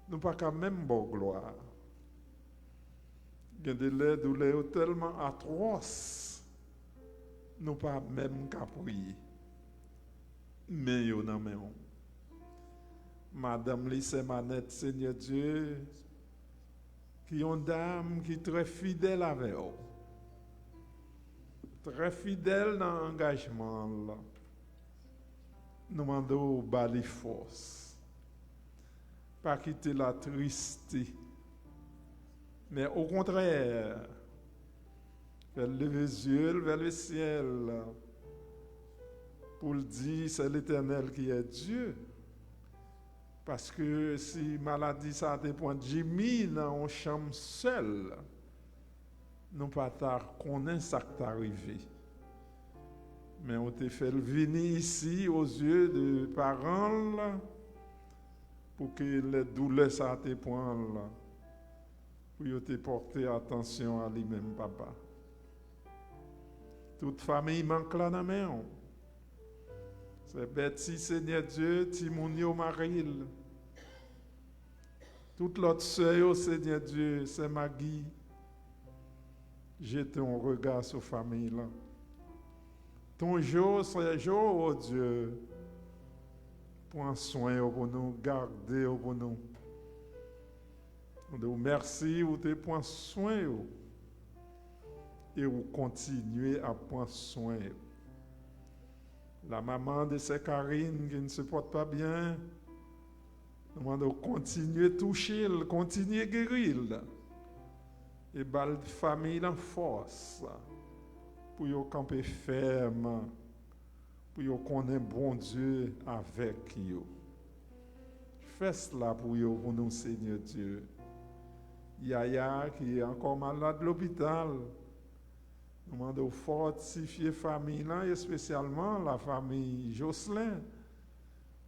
Nou pa ka menm ba w glwa. Gen de lè, doulè yo tèlman atwòs, nou pa menm ka priye. Men yo nan men w. Madanm li, sè Manèt, Senyè Dye, ki yon dam ki trè fidèl avè w, trè fidèl nan angajman l. Nou mande w ba li fòs. Pa kite l atriste. Men okontrè, fè l leve zye l vè lesyèl pou l di, c'est l'Éternel qui est Dieu. Paske si maladi sa a te pran Jimmy nan yon chanm sèl, nou pa ta konnen sa k ta rive. Men ou te fè l vini isi, o zye de paran l, pou ke lè doulè sa a te pran l, pou yo te pòte atansyon a li menm, papa. Tout fanmi mank la nan men w. Sè Bèti, Senyè Dye, timoun yo, mari l. Tout lòt sè yo, Senyè Dye, sè Magi, jete yon rega sou fanmi lan. Ton Jo, sè Jo, o Dye, pran swen yo pou nou, gade yo pou nou. Nou di w mèsi, ou te pran swen yo. E ou kontinye ap pran swen yo. La maman de sè Karine ki ne se porte pas bien, nou mande w kontinye touche l, kontinye geri l. E ba l fanmi lan fòs pou yo kanpe fèm, pou yo konnen Bondye avèk yo. Fè sela pou yo, pou nou, Senyè Dye. Yaya ki ankò malad lopital, nou mande w fòtifye fanmi lan, espesyalman lafanmi Jocelyn.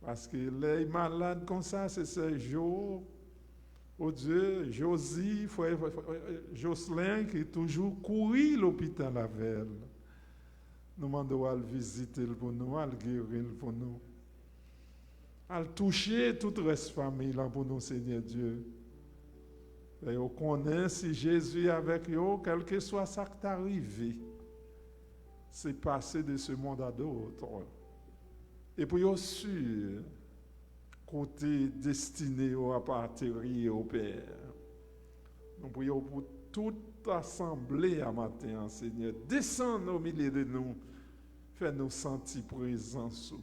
Paske lè y malad konsa, se sè Jo, o Dye, Josi, frè, frè, frè Jocelyn ki toujou kouri lopital avè l. Nou mande w al vizite l pou nou, al geri l pou nou. Al touche tout rès fanmi lan pou nou, Senyè Dye. Fè yo konnen si Jezi avèk yo, kèlkeswa sa k ta rive, se pase de ce monde à d'autres. E pou yo si kote destine yo ap ateri yo, Pè. Nou priye w pou tout asanble a maten an, Senyè. Desann o milye de nou, fè nou santi prezans ou.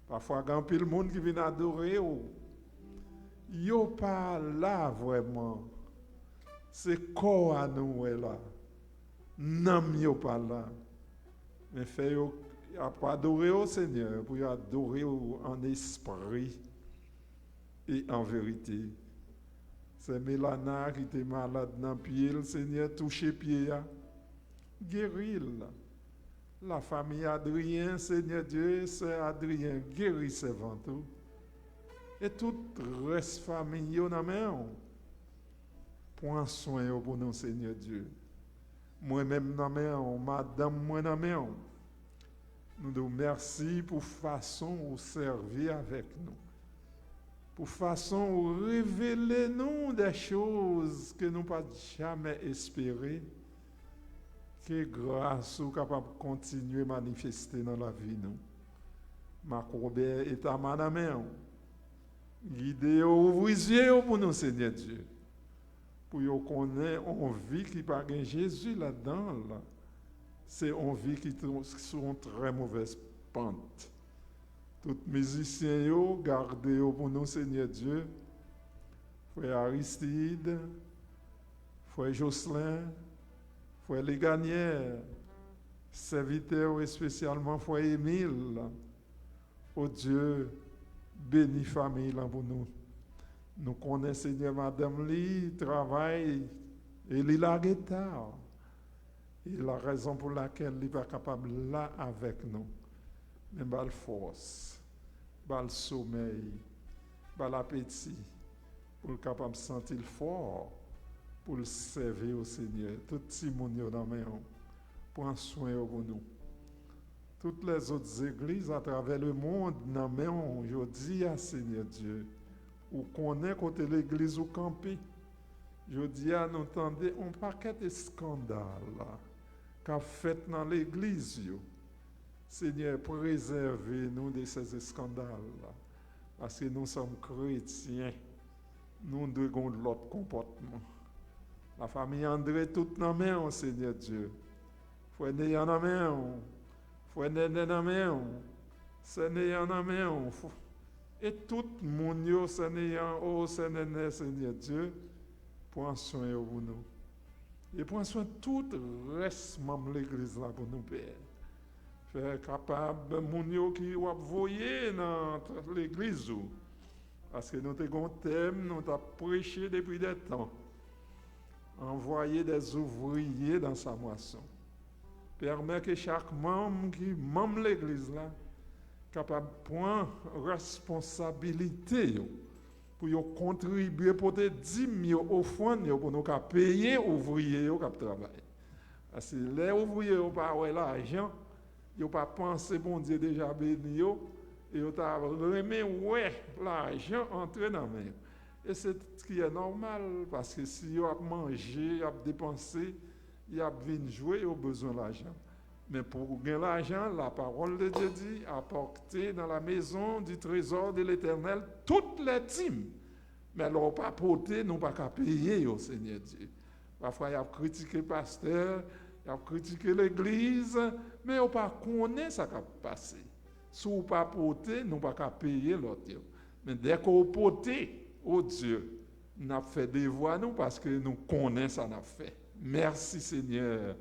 Pafwa, gen anpil moun ki vin adore w, yo pa la vrèman. Se kò a nou wè la. Nanm yo pa la. Men fè yo ap adore w, Senyè, pou yo adore w an espri e an verite. Sè Melana ki te malad nan pye l, Senyè, touche pye a. Geri l. Lafanmi Adriyen, Senyè Dye, sè Adriyen, geri sèvant ou. E tout rès fanmi yo nan men w. Pran swen yo pou nou, Senyè Dye. Mwen menm nan men w, madanm mwen nan men w. Nou di w mèsi pou fason ou sèvi avèk nou. Pou fason ou revele nou de choz ke nou pa t jamè espere. Ke gras ou kapab kontinye manifeste nan lavi nou. Mak Wobè e Tama nan men w. Gide yo, ouvri zye yo pou nou, Senyè Dye. Pou yo konnen on vi ki pa gen Jezi ladan l, se on vi ki tou- sou on trè movèz pant. Tout mizisyen yo, gade yo pou nou, Senyè Dye. Frè Aristide, frè Jocelyn, frè Legagnè, sèvitè w espesyalman frè Emil. O Dye, beni fanmi lan pou nou. Nou konnen, Senyè, madanm li travay e li lage ta. E la rezon pou lakèl li pa kapab la avèk nou. Men ba l fòs, ba l somèy, ba l apeti, pou l kapab santi l fò, pou l sèvi w, Senyè. Tout timoun yo nan men w. Pran swen yo pou nou. Tout lèzòt zegliz atravè lemonn nan men w jodi a, Senyè Dye. Ou konnen kote legliz ou kanpe. Jodi a, nou tande on pakèt eskandal k ap fèt nan legliz yo. Senyè, prezève nou de sèz eskandal la, paske nou sòm kretyen, nou dwe gon lòt konpòtman. Lafanmi Andre tout nan men w, Senyè Dye. Frè Neyan nan men w, frè Nènè nan men w, sè Neyan nan men w, e tout moun yo, sè Neyan, o sè Nènè, Senyè Dye, pran swen yo pou nou. E pran swen tout rès manm legliz la pou nou, Pè. Fè kapab moun yo ki w ap voye nan legliz ou. Paske nou te gon tèm, nou t ap preche depi de tan. Envoyer des ouvriers dans sa moisson. Pèmèt ke chak manm ki manm legliz la kapab pran responsabilite yo pou yo kontribye, pote dim yo, ofrann yo, pou nou ka peye ouvriye yo k ap travay. Paske lè ouvriye yo pa wè lajan, yo pa panse Bondye deja beni yo, e yo ta renmen wè lajan antre nan men yo. E se ki è nòmal, paske si yo ap manje, y ap depanse, y ap vin jwe, yo bezwen lajan. Men pou gen lajan, la parole de Dieu dit, apportez dans la maison du trésor de l'Éternel toutes les dîmes. Men lè w pa pote, nou pa ka peye yo, Senyè Dye. Pafwa, y ap kritike pastè, y ap kritike legliz, men yo pa konnen sa k ap pase. Si w pa pote, nou pa ka peye lòt yo. Men dèke w pote, o Dye, n ap fè devwa nou paske nou konnen sa n ap fè. Mèsi, Senyè,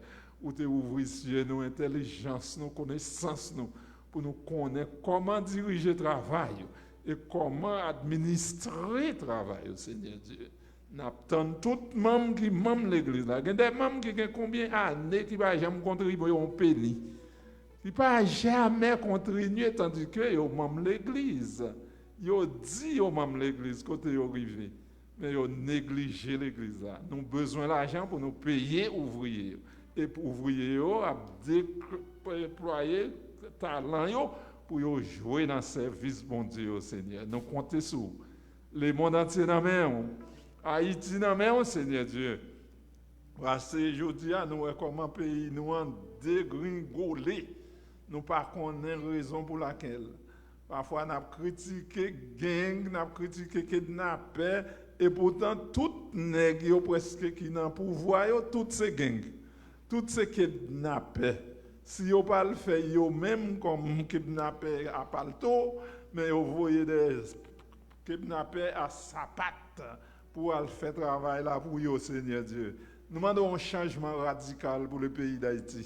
ou te ouvri zye nou, entèlijans nou, konesans nou, pou nou konnen kòman dirije travay ou e kòman administre travay ou, Senyè Dye. N ap tann tout manm ki manm legliz la. Gen de manm ki gen konbyen ane ki pa janm kontribye yon peni, ki pa jamè kontribye, tandike yo manm legliz. Yo di yo manm legliz kote yo rive, men yo neglije legliz la. Nou bezwen lajan pou nou peye ouvriye yo. E pou ouvriye yo ap deplwaye talan yo pou yo jwe nan sèvis Bondye yo, Senyè. Nou konte sou ou. Lemonn antye nan men w. Ayiti nan men w, Senyè Dye. Pase jodi a, nou wè kòman peyi nou an degringole. Nou pa konnen rezon pou lakèl. Pafwa, n ap kritike gang, n ap kritike kidnapè, e poutan tout nèg yo prèske ki nan pouvwa yo, tout se gang. Tout se kidnapè. Si yo pa al fè yo menm kòm kidnapè a palto, men yo voye de kidnapè a sapat pou al fè travay la pou yo, Senyè Dye. Nou mande yon chanjman radikal pou le peyi Dayiti.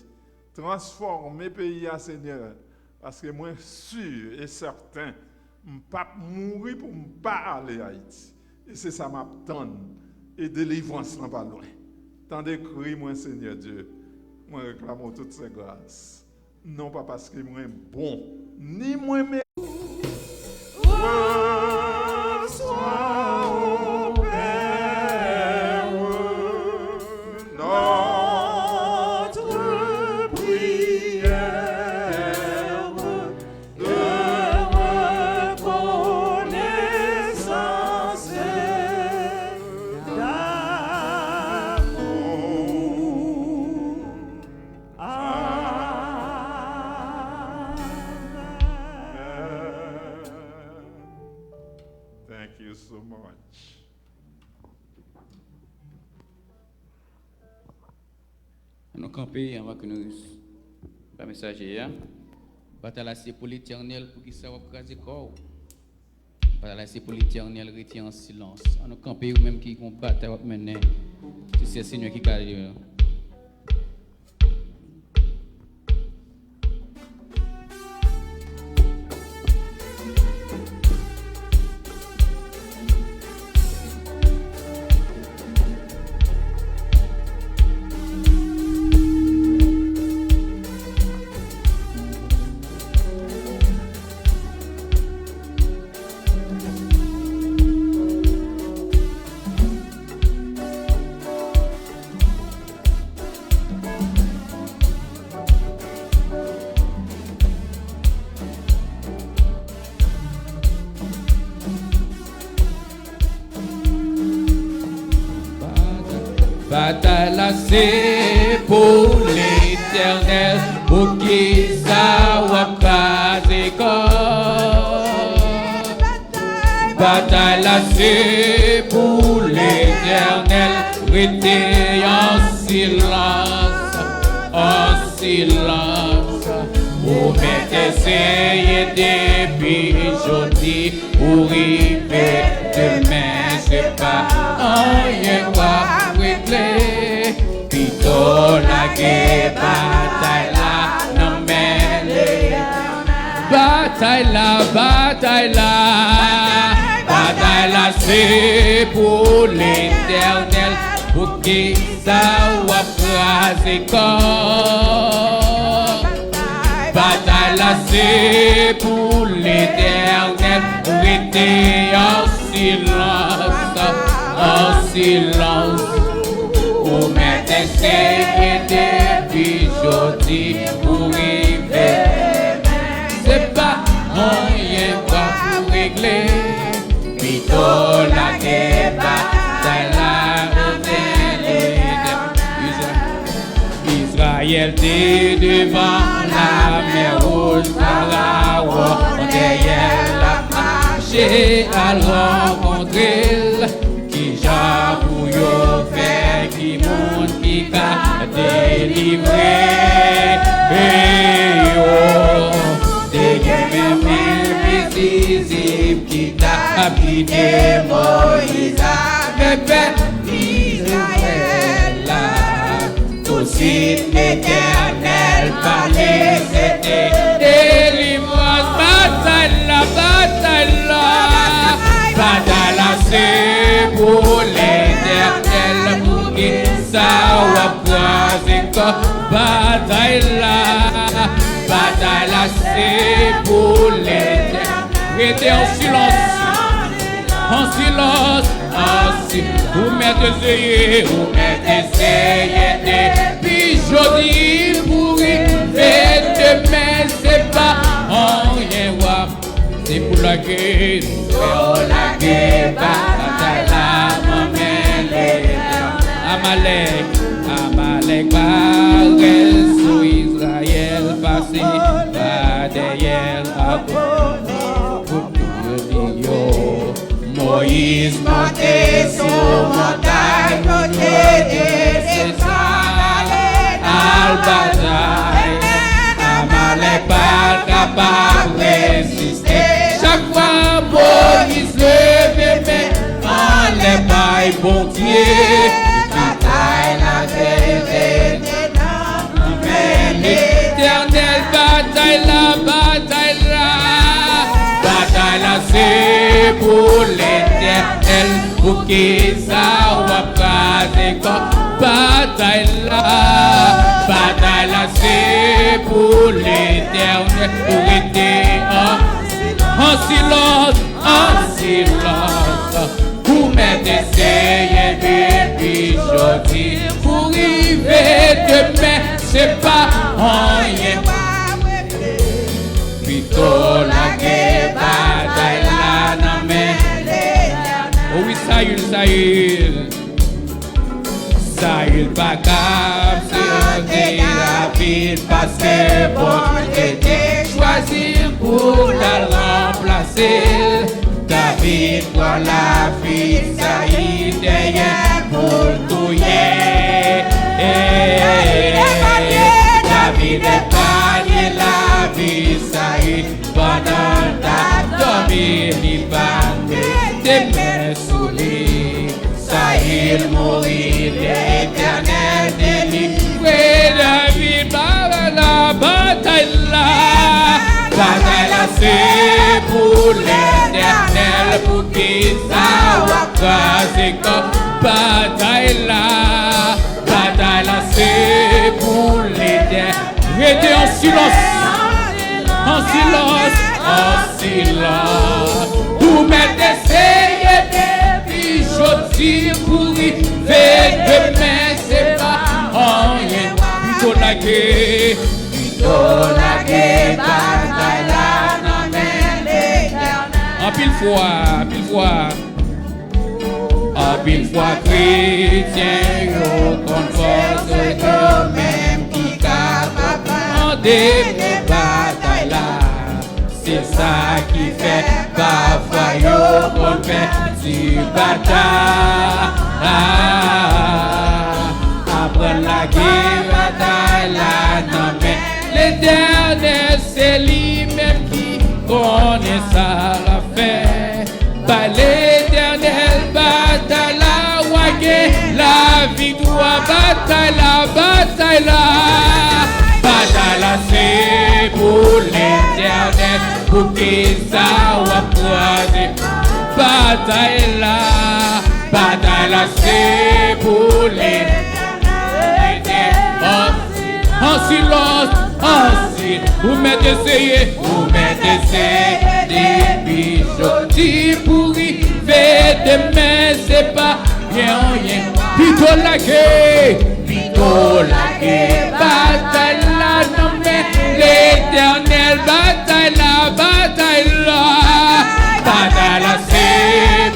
Transfòme peyi a, Senyè, paske mwen si e sèten, m p ap mouri pou m pa ale Ayiti. E se sa m ap tann, e delivrans lan pa lwen. Tande kri mwen, Senyè Dye. Mwen reklame w tout sè gras. Non pa paske mwen bon, ni mwen me- Reçois, ô Père, notre prière de reconnaissance et d'amour. Amen. Thank you so much. Ann nou kanpe anvan ke nou ba mesaje a. Batay la se pou Letènèl, poukisa w ap kraze kò w? Batay la se pou Letènèl, rete an silans. Ann nou kanpe, ou menm ki gon batay w ap mennen. Se sèl Senyè ki ka. Batay la se pou Letènèl, poukisa w ap kraze kò? Batay la se pou Letènèl, rete an silans, an silans. Ou mèt eseye depi jodi pou rive demen, se pa anyen w ap regle. Pito lage batay la nan men Letènèl. Batay la, batay la, batay la se pou Letènèl. Poukisa w ap kraze kò? Batay la se pou Letènèl, rete an silans, an silans. Ou mèt eseye depi jodi pou rive. Se pa anyen w ap regle. Pito lage batay la nan men Letènèl. Izrayèl te devan Lamè Wouj, Farawon dèyè l ap mache al rankontre l. Kijan pou yo fè, ki moun ki ka delivre yo? Te gen menm envizib ki t ap gide Moyiz avèk pèp Izrayèl la. Tousuit Letènèl pale, se te delivrans. Batay la, batay la, batay la se pou Letènèl. Poukisa w ap kraze kò? Batay la, batay la se pou Letènèl. Rete an silans, an silans, an silans. Ou mèt eseye, ou mèt eseye depi jodi pou rive demen, se pa anyen w ap. Se pou lage, pou lage batay la nan men Letènèl. Amalèk, Amalèk parèt sou Izrayèl, pase pa dèyè l, akoz pou yo di yo. Moyiz Moyiz monte sou montay, kote desann ale al batay. Amalèk pa t kapab reziste. Chak fwa Moyiz leve men anlè bay Bondye, batay la te rete nan men Letènèl. Batay la, batay la, batay la se pou Letènèl. Poukisa w ap kraze kò? Batay la, batay la se pou Letènèl. Ou rete an, an silans, an silans. Ou mèt eseye depi jodi pou rive demen, se pa anyen. Pito lage batay la nan men Letènèl. O wi, Sayil, Sayil. Sayil pa ka ap sèvi David, paske Bondye te chwazi l pou l al ranplase l. David pran lavi Sayil dèyè pou l touye. David epanye lavi Sayil pandan l t ap dòmi, li pa t mete men sou li. Sayil mouri, Letènèl delivre David. Batay la, batay la, batay la se pou Letènèl. Poukisa w ap kraze kò? Batay la, batay la se pou Letènèl. Rete an silans, an silans, an silans. Ou mèt eseye depi jodi pou rive demen, se pa anyen. Pito lage, pito lage batay la nan men Letènèl. Anpil fwa, anpil fwa. Anpil fwa kretyen yo konn fòse yo menm ki kapab mande batay la. Se sa ki fè pafwa yo konn pèdi batay. Aprann lage batay la nan men Letènèl, se li menm ki konnen sa l ap fè. Bay Letènèl batay la, w a gen laviktwa. Batay la, batay la, batay la se pou Letènèl. Poukisa w ap kraze batay la? Batay la se pou Letènèl. An silans, an silans. Ou mèt eseye, ou mèt eseye depi jodi pou rive demen, se pa anyen, anyen. Pito lage, pito lage batay la nan men Letènèl. Batay la, batay la, batay la se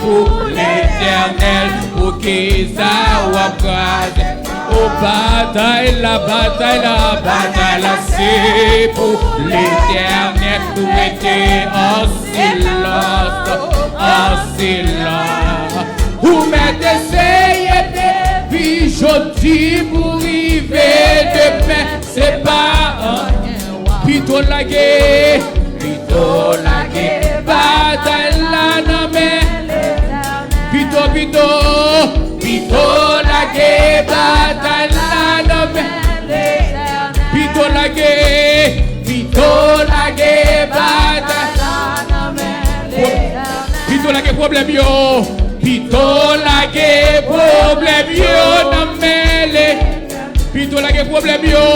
pou Letènèl. Poukisa w ap kraze? O batay la, batay la, batay la se pou Letènèl. Ou rete an silans, an silans. Ou mèt eseye depi jodi pou rive demen, se pa anyen. Pito lage, pito lage batay la nan men Letènèl. Pito, pito, pito lage batay la nan men Letènèl. Pito lage, pito lage batay la nan men Letènèl. Pito lage pwoblèm yo, pito lage pwoblèm yo nan men Letènèl. Pito lage pwoblèm yo.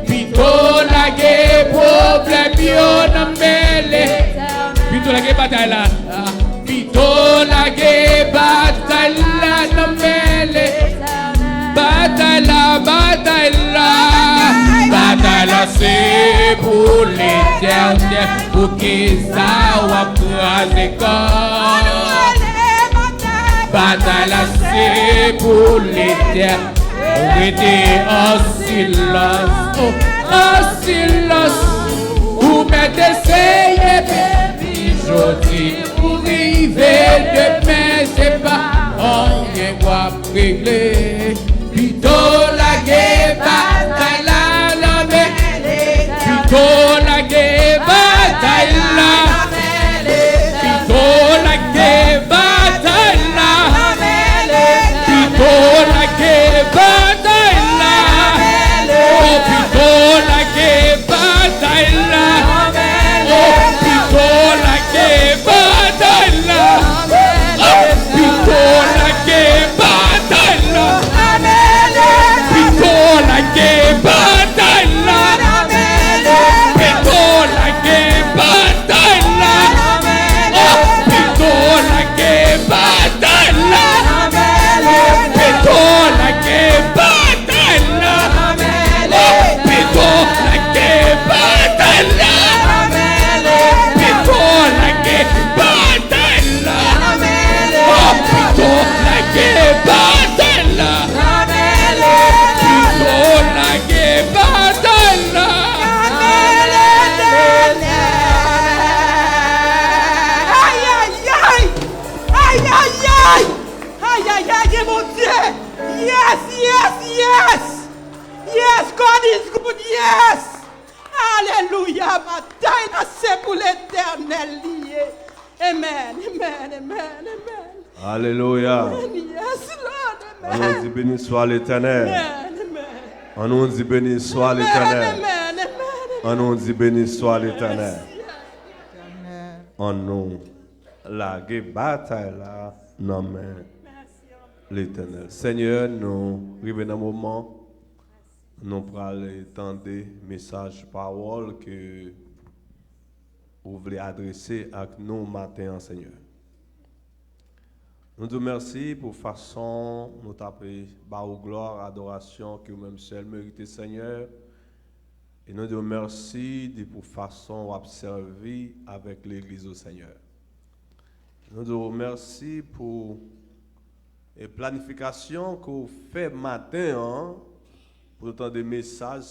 Pito lage pwoblèm yo nan men Letènèl. Pito lage batay la. Pito lage batay la nan men Letènèl. Batay la, batay la, batay la se pou Letènèl. Poukisa w ap kraze kò? Batay la se pou Letènèl. Rete an silans, o, an silans. Ou mèt eseye depi jodi. Pou rive demen, se pa anyen w ap regle. Pito lage batay la nan men Letènèl. Pito lage batay la. Pito lage batay la. Pito lage batay la. Oh, pito lage batay la. Oh, pito lage batay la. Oh, pito lage batay la. Pito lage batay la. Pito lage batay la. Oh, pito lage batay la. Pito lage batay la. Oh, pito lage batay la. Pito lage batay la. Oh, pito lage batay la. Pito lage batay la. Ay, ay, ay! Ay, ay, ay! Ay, ay, ay, gen Bondye! Yes, yes, yes! Yes, God is good, yes! Alelouya! Batay la se pou Letènèl li ye. Amen, amen, amen, amen. Alelouya. Amen. Yes, Lord, amen. An nou di beni swa Letènèl. Amen, amen. An nou di beni swa Letènèl. Amen, amen, amen. An nou di beni swa Letènèl. Yes, yes. An nou lage batay la nan men Letènèl. Senyè, nou rive nan moman nou pral tande mesaj pawòl ke ou vle adrese ak nou maten an, Senyè. Nou di w mèsi pou fason nou t ap ba ou glwa, adorasyon ke ou menm sèl merite, Senyè. E nou di w mèsi di pou fason w ap sèvi avèk legliz ou, Senyè. Nou di w mèsi pou e planifikasyon ke w fè maten an pou nou tande mesaj